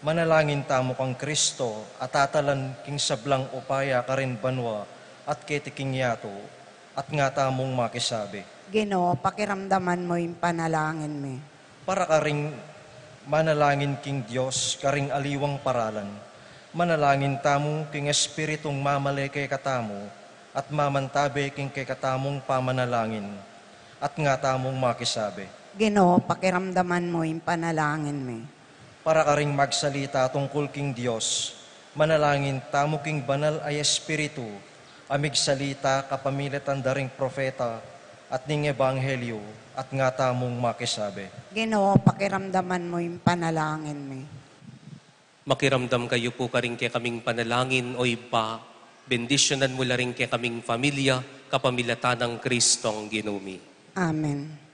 manalangin tamu kang Kristo, a tatalan king sablang upaya karin banua, at keti king yatu, at nga tamung makisabi. Ginu, pakiramdaman mu ing panalangin mi. Para karing manalangin king Dios, karing aliwang paralan, manalangin tamu king Espiritung mamale kekatamu, at mamantabe king kekatamung pamanalangin. At nga tamung makisabi, Ginu, pakiramdaman mu ing panalangin mi. Para karing magsalita tungkul king Dios, manalangin tamu king Banal a Espiritu, a migsalita kapamilatan da ring propeta at ning ebanghelyo, at nga tamung makisabi, Ginu, pakiramdaman mu ing panalangin mi. Makiramdam kayu pu karing kekaming panalangin, O Ibpa, bendisyonan mu la ring kekaming familia, kapamilatan nang Kristong Ginu mi. Amen.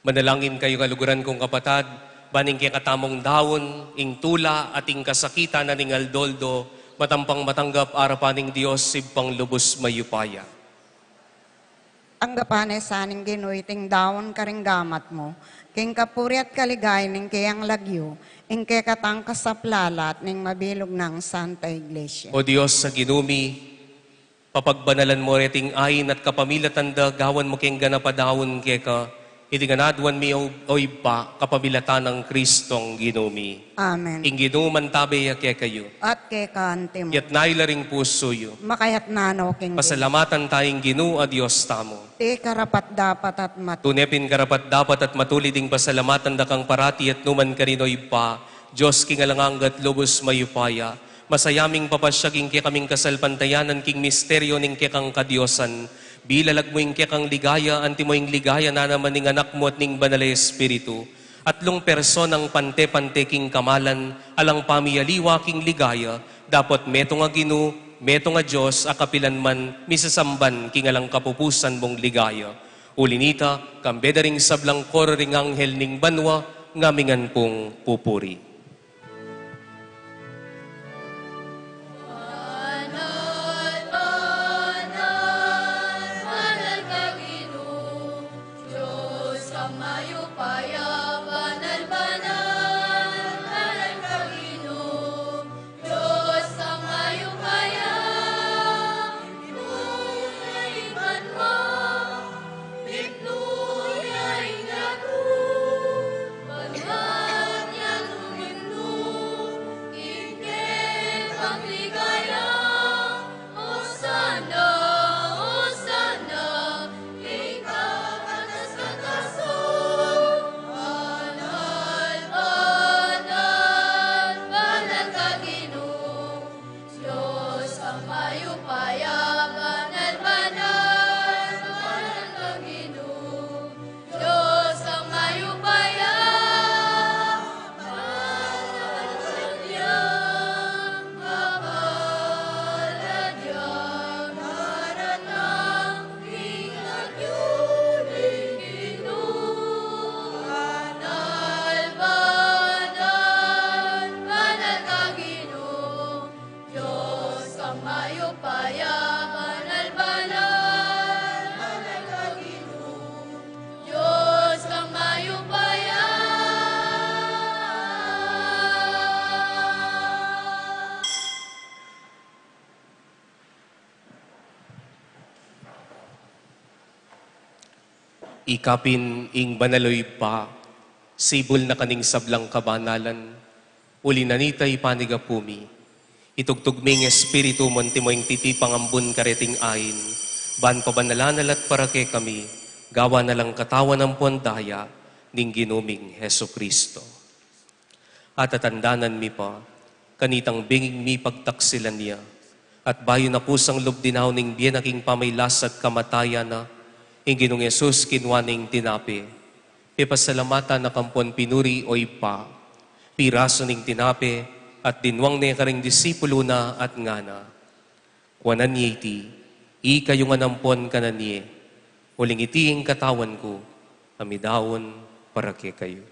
Manalangin kayu, kaluguran kung kapatad, ban ing kekatamung daun, ing tula at ing kasakitan na ning aldo-aldo, matampang matanggap arapan ning Dios, Ibpang lubus mayupaya. Tanggapan ne sa ning Ginu iting daun karing gamat mu, king kapurian at kaligayan ning keyang lagyu, ing kekatang kasaplalan at ning mabilug nang Santa Iglesia. O Dios a Ginu mi, papagbanalan mu reting ain at kapamilatan da gawan mu keng ganap a daun keka, iti ngan aduan mi, o, o Ibpa, kapamilatan nang Kristong Ginu mi. Amen. Ing Ginu mantabe ya kekayu. At keka antimu. Iyatas yu la ring pusu yu. Makayatas no king Ginu. Pasalamatan taya ing Ginu a Dios tamu. Iti karapat-dapat at matulid. Tune pin karapat-dapat at matulid ing pasalamatan da kang parati at nukarin man, o Ibpa, Dios king alang angga at lubus mayupaya. Masaya ming papasiag ing kekaming kasalpantayanan king misteryu ning kekang kadiosan. Bilalag mu ing kekang ligaya, antimo ing ligaya na naman ning Anak mu at ning Banal a Espiritu. Atlung personang pante-pante king kamalan, alang pamialiwa king ligaya, dapot metung a Ginu, metung a Dios, a kapilan man, misasamban king alang kapupusan mung ligaya. Uli na nita, kambe da ring sablang koro ring anghel ning banua, ngaming ngan pung pupuri. Banal, banal, banal ka Ginu, Dios kang mayupaya, banal, banal, banal ka Ginu, Dios kang mayupaya, mitmu ya ing banua, mitmu ya ing yatu, banwat yatu mitmu, ing kekang ligaya, Osana, Osana, ing kakatas-katasan. Banal, banal, banal ka Ginu, Dios kang mayupaya, banal, banal, banal ka Ginu, Dios kang mayupaya, kapalad ya, kapalad ya, daratang king lagyu ning Ginu. Banal, banal, banal ka Ginu, Dios kang mayupaya, banal, banal, banal ka Ginu, Dios kang mayupaya. Ikapin ing banal, o Ibpa, sibul na ka ning sablang kabanalan, uli na nita ipanyawad mi. Itugtug me ing Espiritu mu antimo ing titipang ambun kareting ain, ban pabanalan na la at para kekami, gawan na lang katawan ampon daya ning Ginu ming Jesucristo. At tatandanan mi pa, kanitang benging mipagtaksilan ya, at bayu na kusang lub dinaun ing bie na king pamagkasakit at kamatayan na, ing Ginung Jesus kinua ne ing tinape, pepasalamatan na kampon pinuri, o Ibpa, pirasu ne ing tinape, at dinwang ne karing disipulu na at ngana: Kuanan ye iti, ikayu ngan ampon kanan ye, uling iti ing katawan ku, a midaun para kekayu.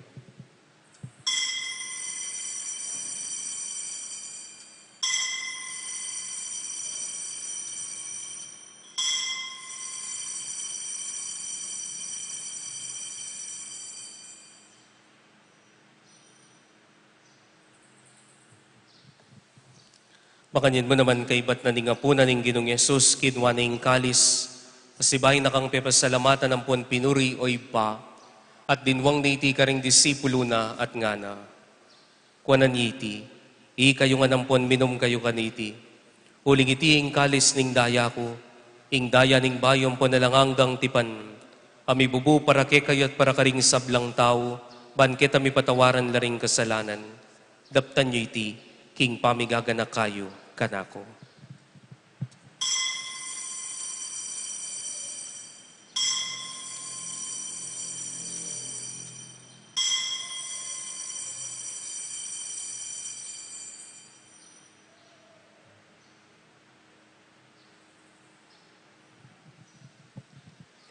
Makanyan mu naman kaibat na ning apunan ing Ginung Jesus, kinua ne ing kalis, pasibayu na kang pepasalamatan ampon pinuri, o Ibpa, at dinwang ne iti karing disipulu na at ngana: Kuanan ye iti, ikayu ngan ampon minum kayu kaniti, uling iti ing kalis ning daya ku, ing daya ning bayu ampon alang anggang tipan, a mibubu para kekayu at para karing sablang tau, ban keta mipatawaran la ring kasalanan. Daptan yu iti king pamigaganaka yu kanaku.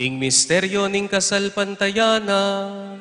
Ing misteryu ning kasalpantayanan.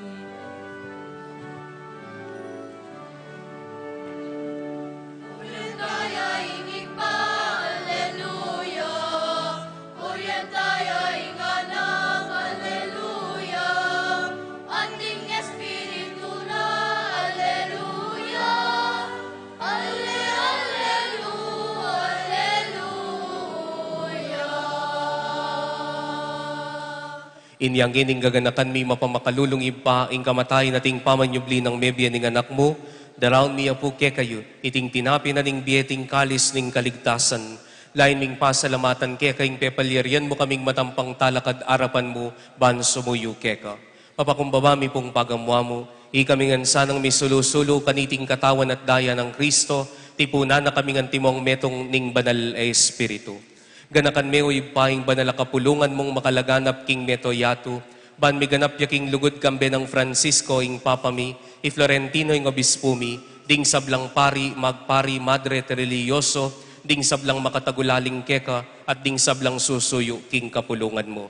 Inya ngeni gaganakan mi mapamakalulung Ibpa, ing kamatayan at ing pamanyubli nang mebie ning Anak mu, daraun mi ya pu kekayu iting tinape na ning bie, iting kalis ning kaligtasan. Lain ming pasalamatan keka ing pepalyarian mu kaming matampang talakad arapan mu ban sumuyu keka. Mapakumbaba mi pung pagamuan mu, ikami ngan sanang misulu-sulu kaniting katawan at daya nang Kristo, tipunan na kami ngan timong metung ning Banal a Espiritu. Ganakan me, o Ibpa, ing banal a kapulungan mung makalaganap king mabilug a yatu, ban miganap ya king lugud kambe nang Francisco ing Papa mi, i Florentino ing Obispu mi, ding sablang pari, magpari, madre at relihiyoso, ding sablang makatagulaling keka, at ding sablang susuyu king kapulungan mu.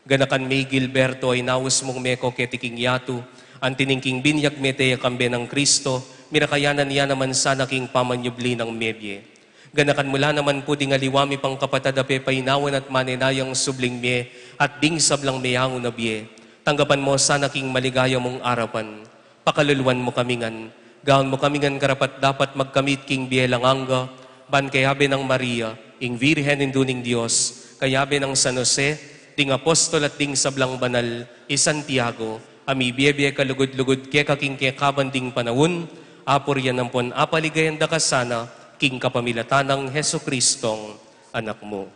Ganakan me i Gilberto a inaus mung meko keti king yatu, anti ning king binyag mete ya kambe nang Kristo, mirakayanan ya naman sana king pamanyubli nang mebie. Ganakan mu la naman pu ding aliwa mi pang kapatad a pepainawan at manenayang subling mie, at ding sablang meangu na bie. Tanggapan mu sana king maligaya mung arapan. Pakaluluan mu kami ngan, gawan mu kami ngan karapat-dapat magkamit king bie alang angga, ban kayabe nang Maria, ing Virgen Indu ning Dios, kayabe nang San Jose, ding apostol at ding sablang banal, i Santiago, a mibie-bie kalugud-lugud keka king kekaban ding panaun, apurian ampon apaligayan da ka sana, king kapamilatan nang Jesucristong Anak mu.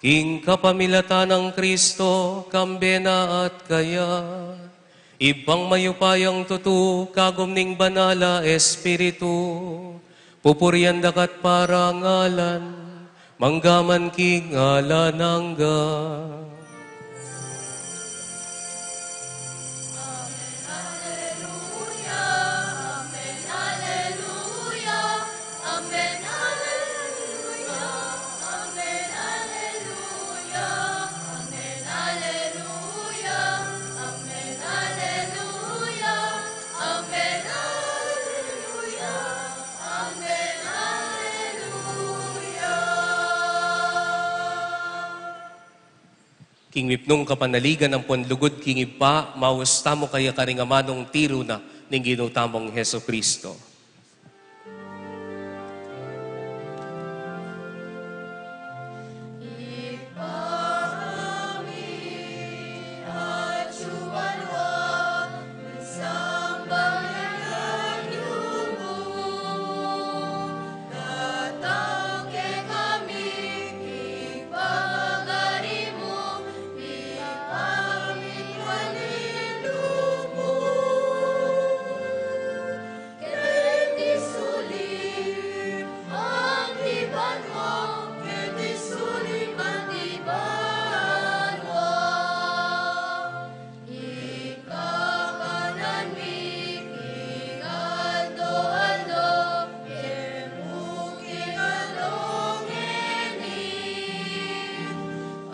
King kapamilatan nang Kristo, kambe na at kaya, Ibpang mayupayang tutu, kagum ning Banal a Espiritu, pupurian da ka't parangalan, manggaman king alang angga. King mipnung kapanaligan ampon lugud king Ibpa, maus tamu kaya karing amanung tiru na ning Ginu tamung Jesucristo.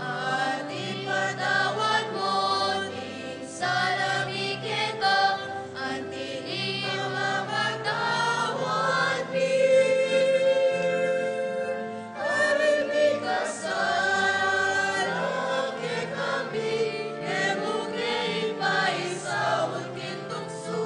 At ipatawad mu ing sala mi keka, anti ing pamamatawad mi karing mikasala kekami, e mu ke ipaisaul king tuksu.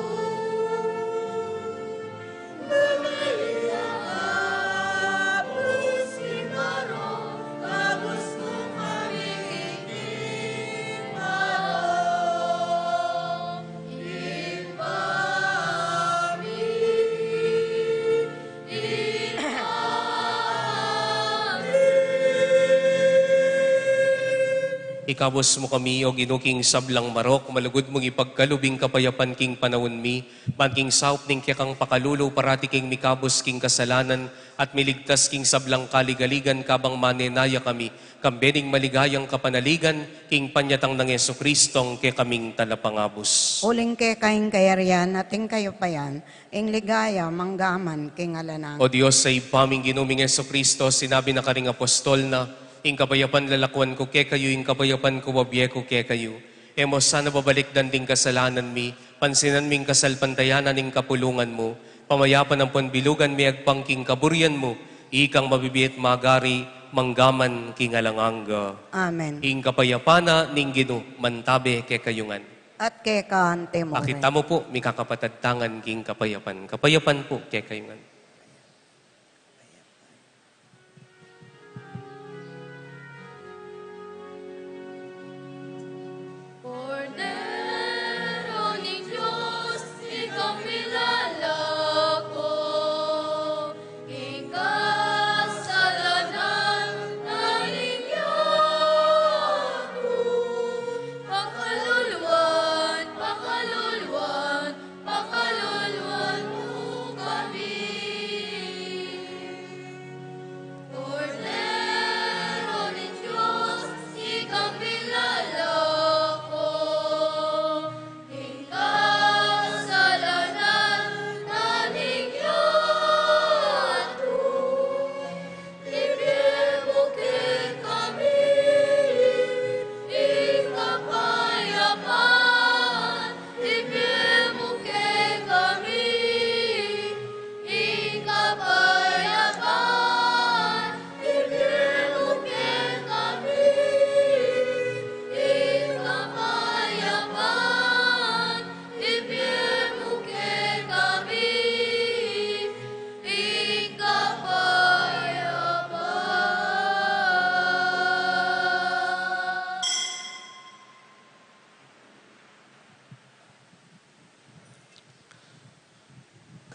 Ikabus mu kami, O Ginu, king sablang marok, malugud mung ipagkalub ing kapayapan king panaun mi, ban king saup ning kekang pakalulu, parati kaming mikabus king kasalanan, at miligtas king sablang kaligaligan, kabang manenaya kami, kambe ning maligayang kapanaligan, king panyatang nang Jesucristong kekaming Talapangabus. Uling keka ing kayarian, at ing kayupayan, ing ligaya, manggaman king alang angga. O Dios a Ibpa ming Ginu ming Jesucristo, sinabi na karing apostol na, ing kapayapan lalakwan ku kekayu, ing kapayapan ku babie ku kekayu. E mu sana babalikdan ding kasalanan mi, pansinan ming kasalpantayanan ning kapulungan mu, pamayapan ampon bilugan mi agpang king kaburian mu, ikang mabibie at magari, manggaman king alang angga. Amen. Ing kapayapan na ning Ginu, mantabe kekayu ngan. At keka mu rin. Akit tamu pu, mikakapatad tangan king kapayapan. Kapayapan pu kekayu ngan.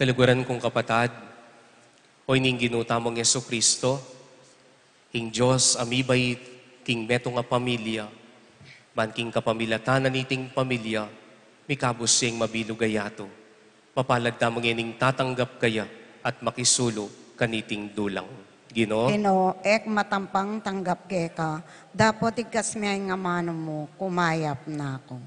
Kaluguran kung kapatad, o ining Ginu tamung Jesucristo, ing Dios a mibait king metung a pamilya, ban king kapamilatan na niting pamilya, mikabus ya ing mabilug a yatu. Mapalad tamu ngening tatanggap kaya at makisulu kaniting dulang. Ginu, Ginu, e ku matampang tanggap keka, dapot igkas me ing amanu mu, kumayap na ku.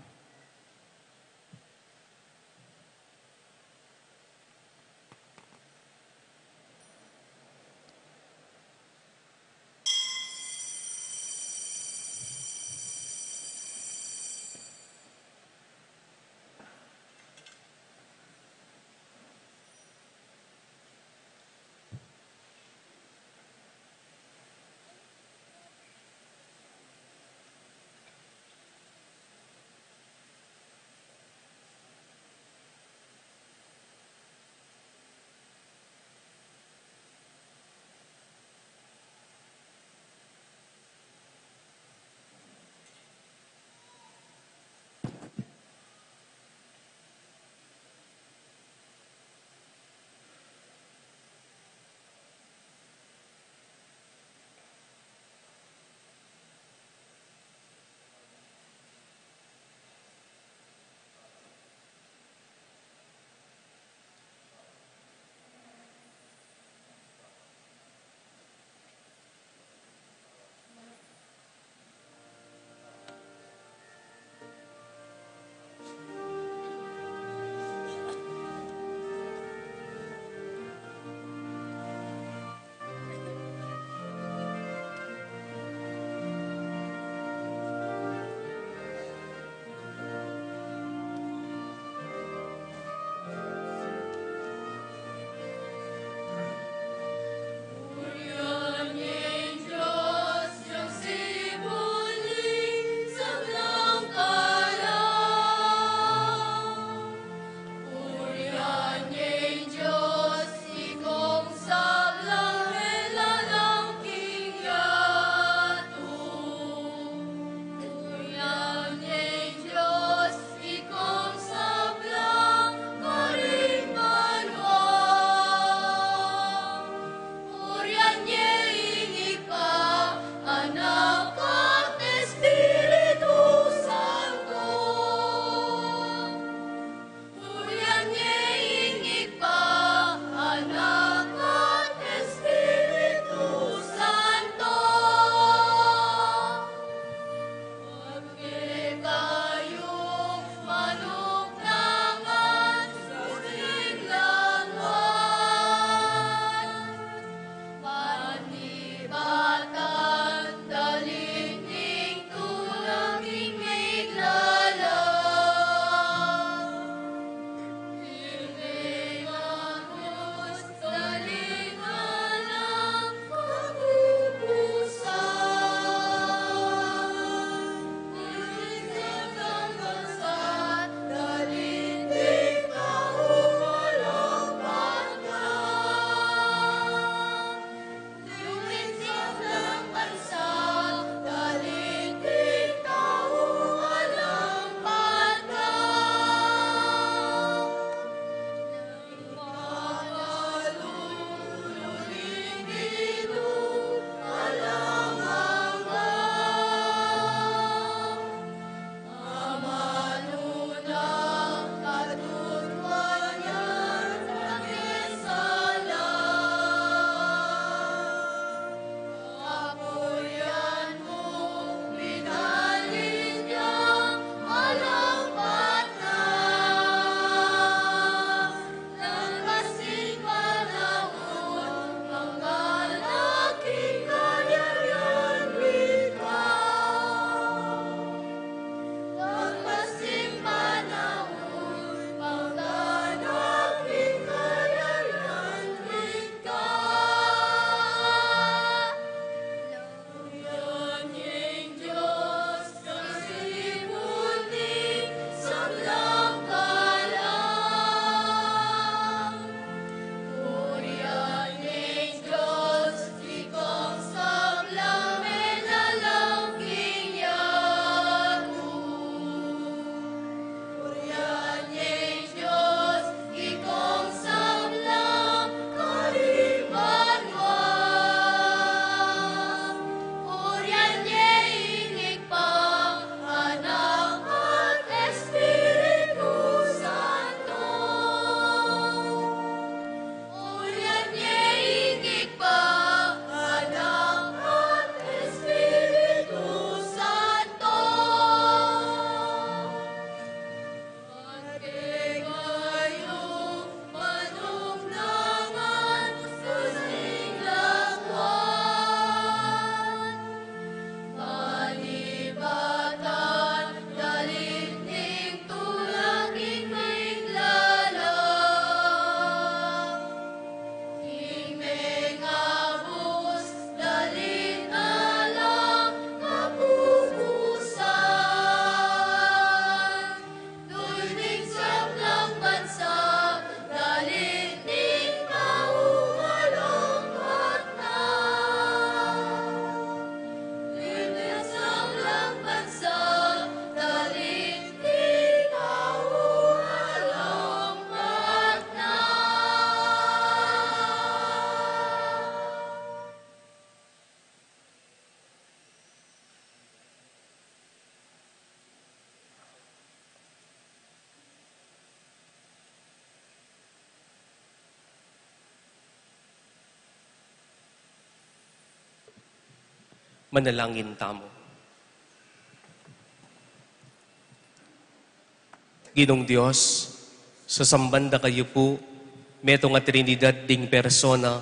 Manalangin tamu. Ginung Dios, sasamban da kayu pu, metung a Trinidad ding persona,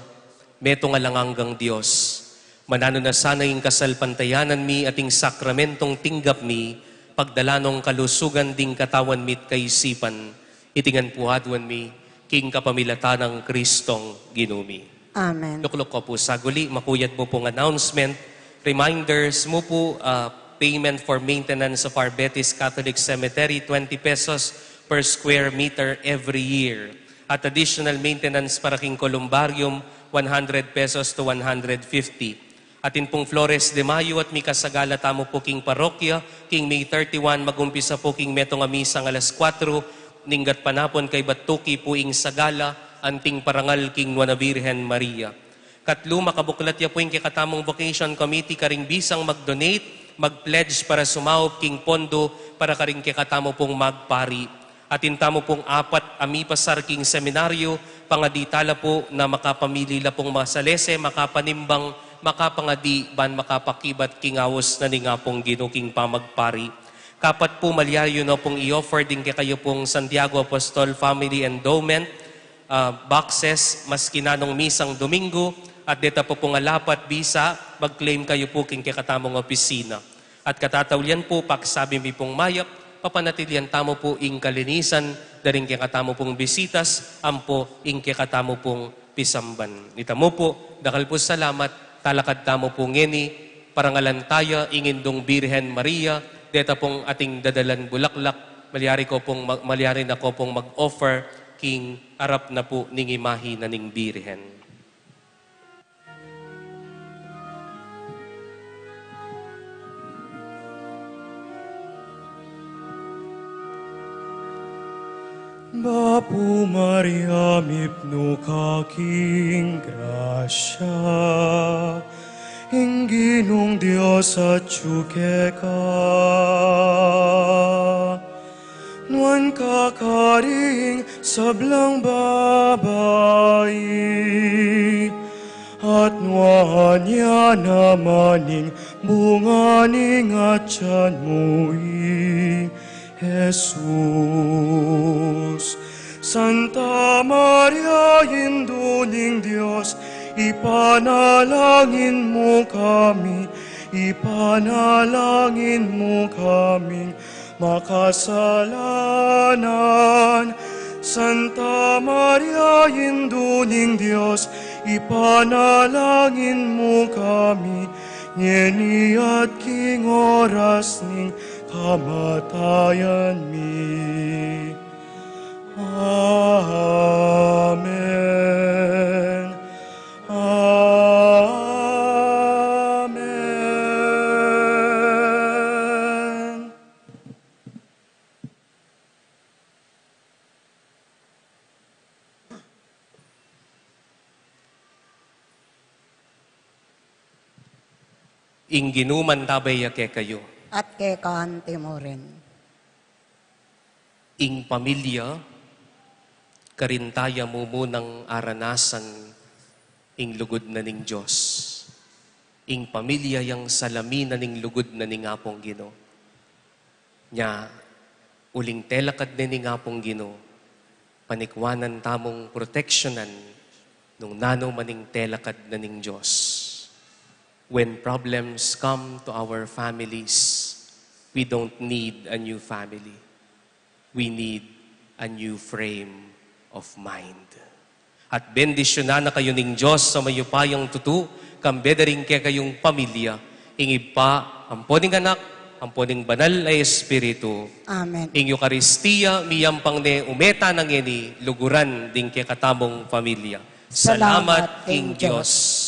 metung a alang anggang Dios. Mananu na sana ing kasalpantayanan mi at ing sakramentong tinggap mi, pagdala nong kalusugan ding katawan mi't kaisipan, iti ngan pu aduan mi, king kapamilatan nang Kristong Ginu mi. Amen. Lukluk ko pu saguli, makuyad mu pung announcement. Reminders mu pu, ah, payment for maintenance of our Betis Catholic Cemetery, twenty pesos per square meter every year. At additional maintenance para king columbarium, one hundred pesos to one hundred fifty. Atin pung Flores de Mayo at mikasagala tamu pu king parokya, king May thirty-one, magumpisa pu king metung a misa ng alas kuwatro, ninggat panapun kaybat tuki pu ing sagala, anting parangal king Nuan a Birhen Maria. Katlu, makabuklat ya pu ing kekatamung vocation committee karing bisang mag-donate, mag-pledge para sumaup king pondo para karing kekatamu pung magpari. Atin tamu pung apat a mipasar king seminaryo, pangadi tala pu na makapamili la pung masalese, makapanimbang, makapangadi, ban makapakibat king aus na ning Apung Ginu king pamagpari. Kapat pu, malyari yu na pung i-offer ding kekayu pung Santiago Apostol Family Endowment, ah, boxes, maski nanung misang Domingo, at deta pu pung alapat bisa, mag-claim kayu pu king kekatamung opisina. At katataulian pu, pakisabi mi pung mayap, papanatilian tamu pu ing kalinisan, da ring kekatamu pung bisitas, ampo ing kekatamu pung pisamban. Ita mu pu, dakal pu salamat, talakad tamu pu ngeni, parangalan taya ing Indung Birhen Maria, deta pung ating dadalan bulaklak, malyari ko pung mag-, malyari na ko pung mag-offer king arap na pu ning imahi na ning Birhen. Bapu Maria, mipnu ka king grasya, ing Ginung Dios atyu keka. Nuan ka karing sablang babai, at nuan ya naman ing bunga ning atian mu, i Jesus. Santa Maria, Indu ning Dios, ipanalangin mu kami, ipanalangin mu kaming makasalanan. Santa Maria, Indu ning Dios, ipanalangin mu kami, ngeni at king oras ning kamatayan mi. Amen. Amen. Ing Ginu mantabe ya kekayu. At keka anti mu rin. Ing pamilya, karin taya mumunang aranasan ing lugud na ning Dios. Ing pamilya yang salamin na ning lugud na ning Apung Ginu. Nya, uling telakad ne ning Apung Ginu, panikwanan tamung proteksyonan nung nanu man ing telakad na ning Dios. When problems come to our families, we don't need a new family. We need a new frame of mind. At bendisyunan na kayu ning Dios a mayupayang tutu, kambe da ring kekayung pamilya, ing Ibpa, ampo ning Anak, ampo ning Banal a Espiritu. Amen. Ing Eukaristia, miyampang ne ume tana ngeni, luguran ding kekatamung pamilya. Salamat king Dios.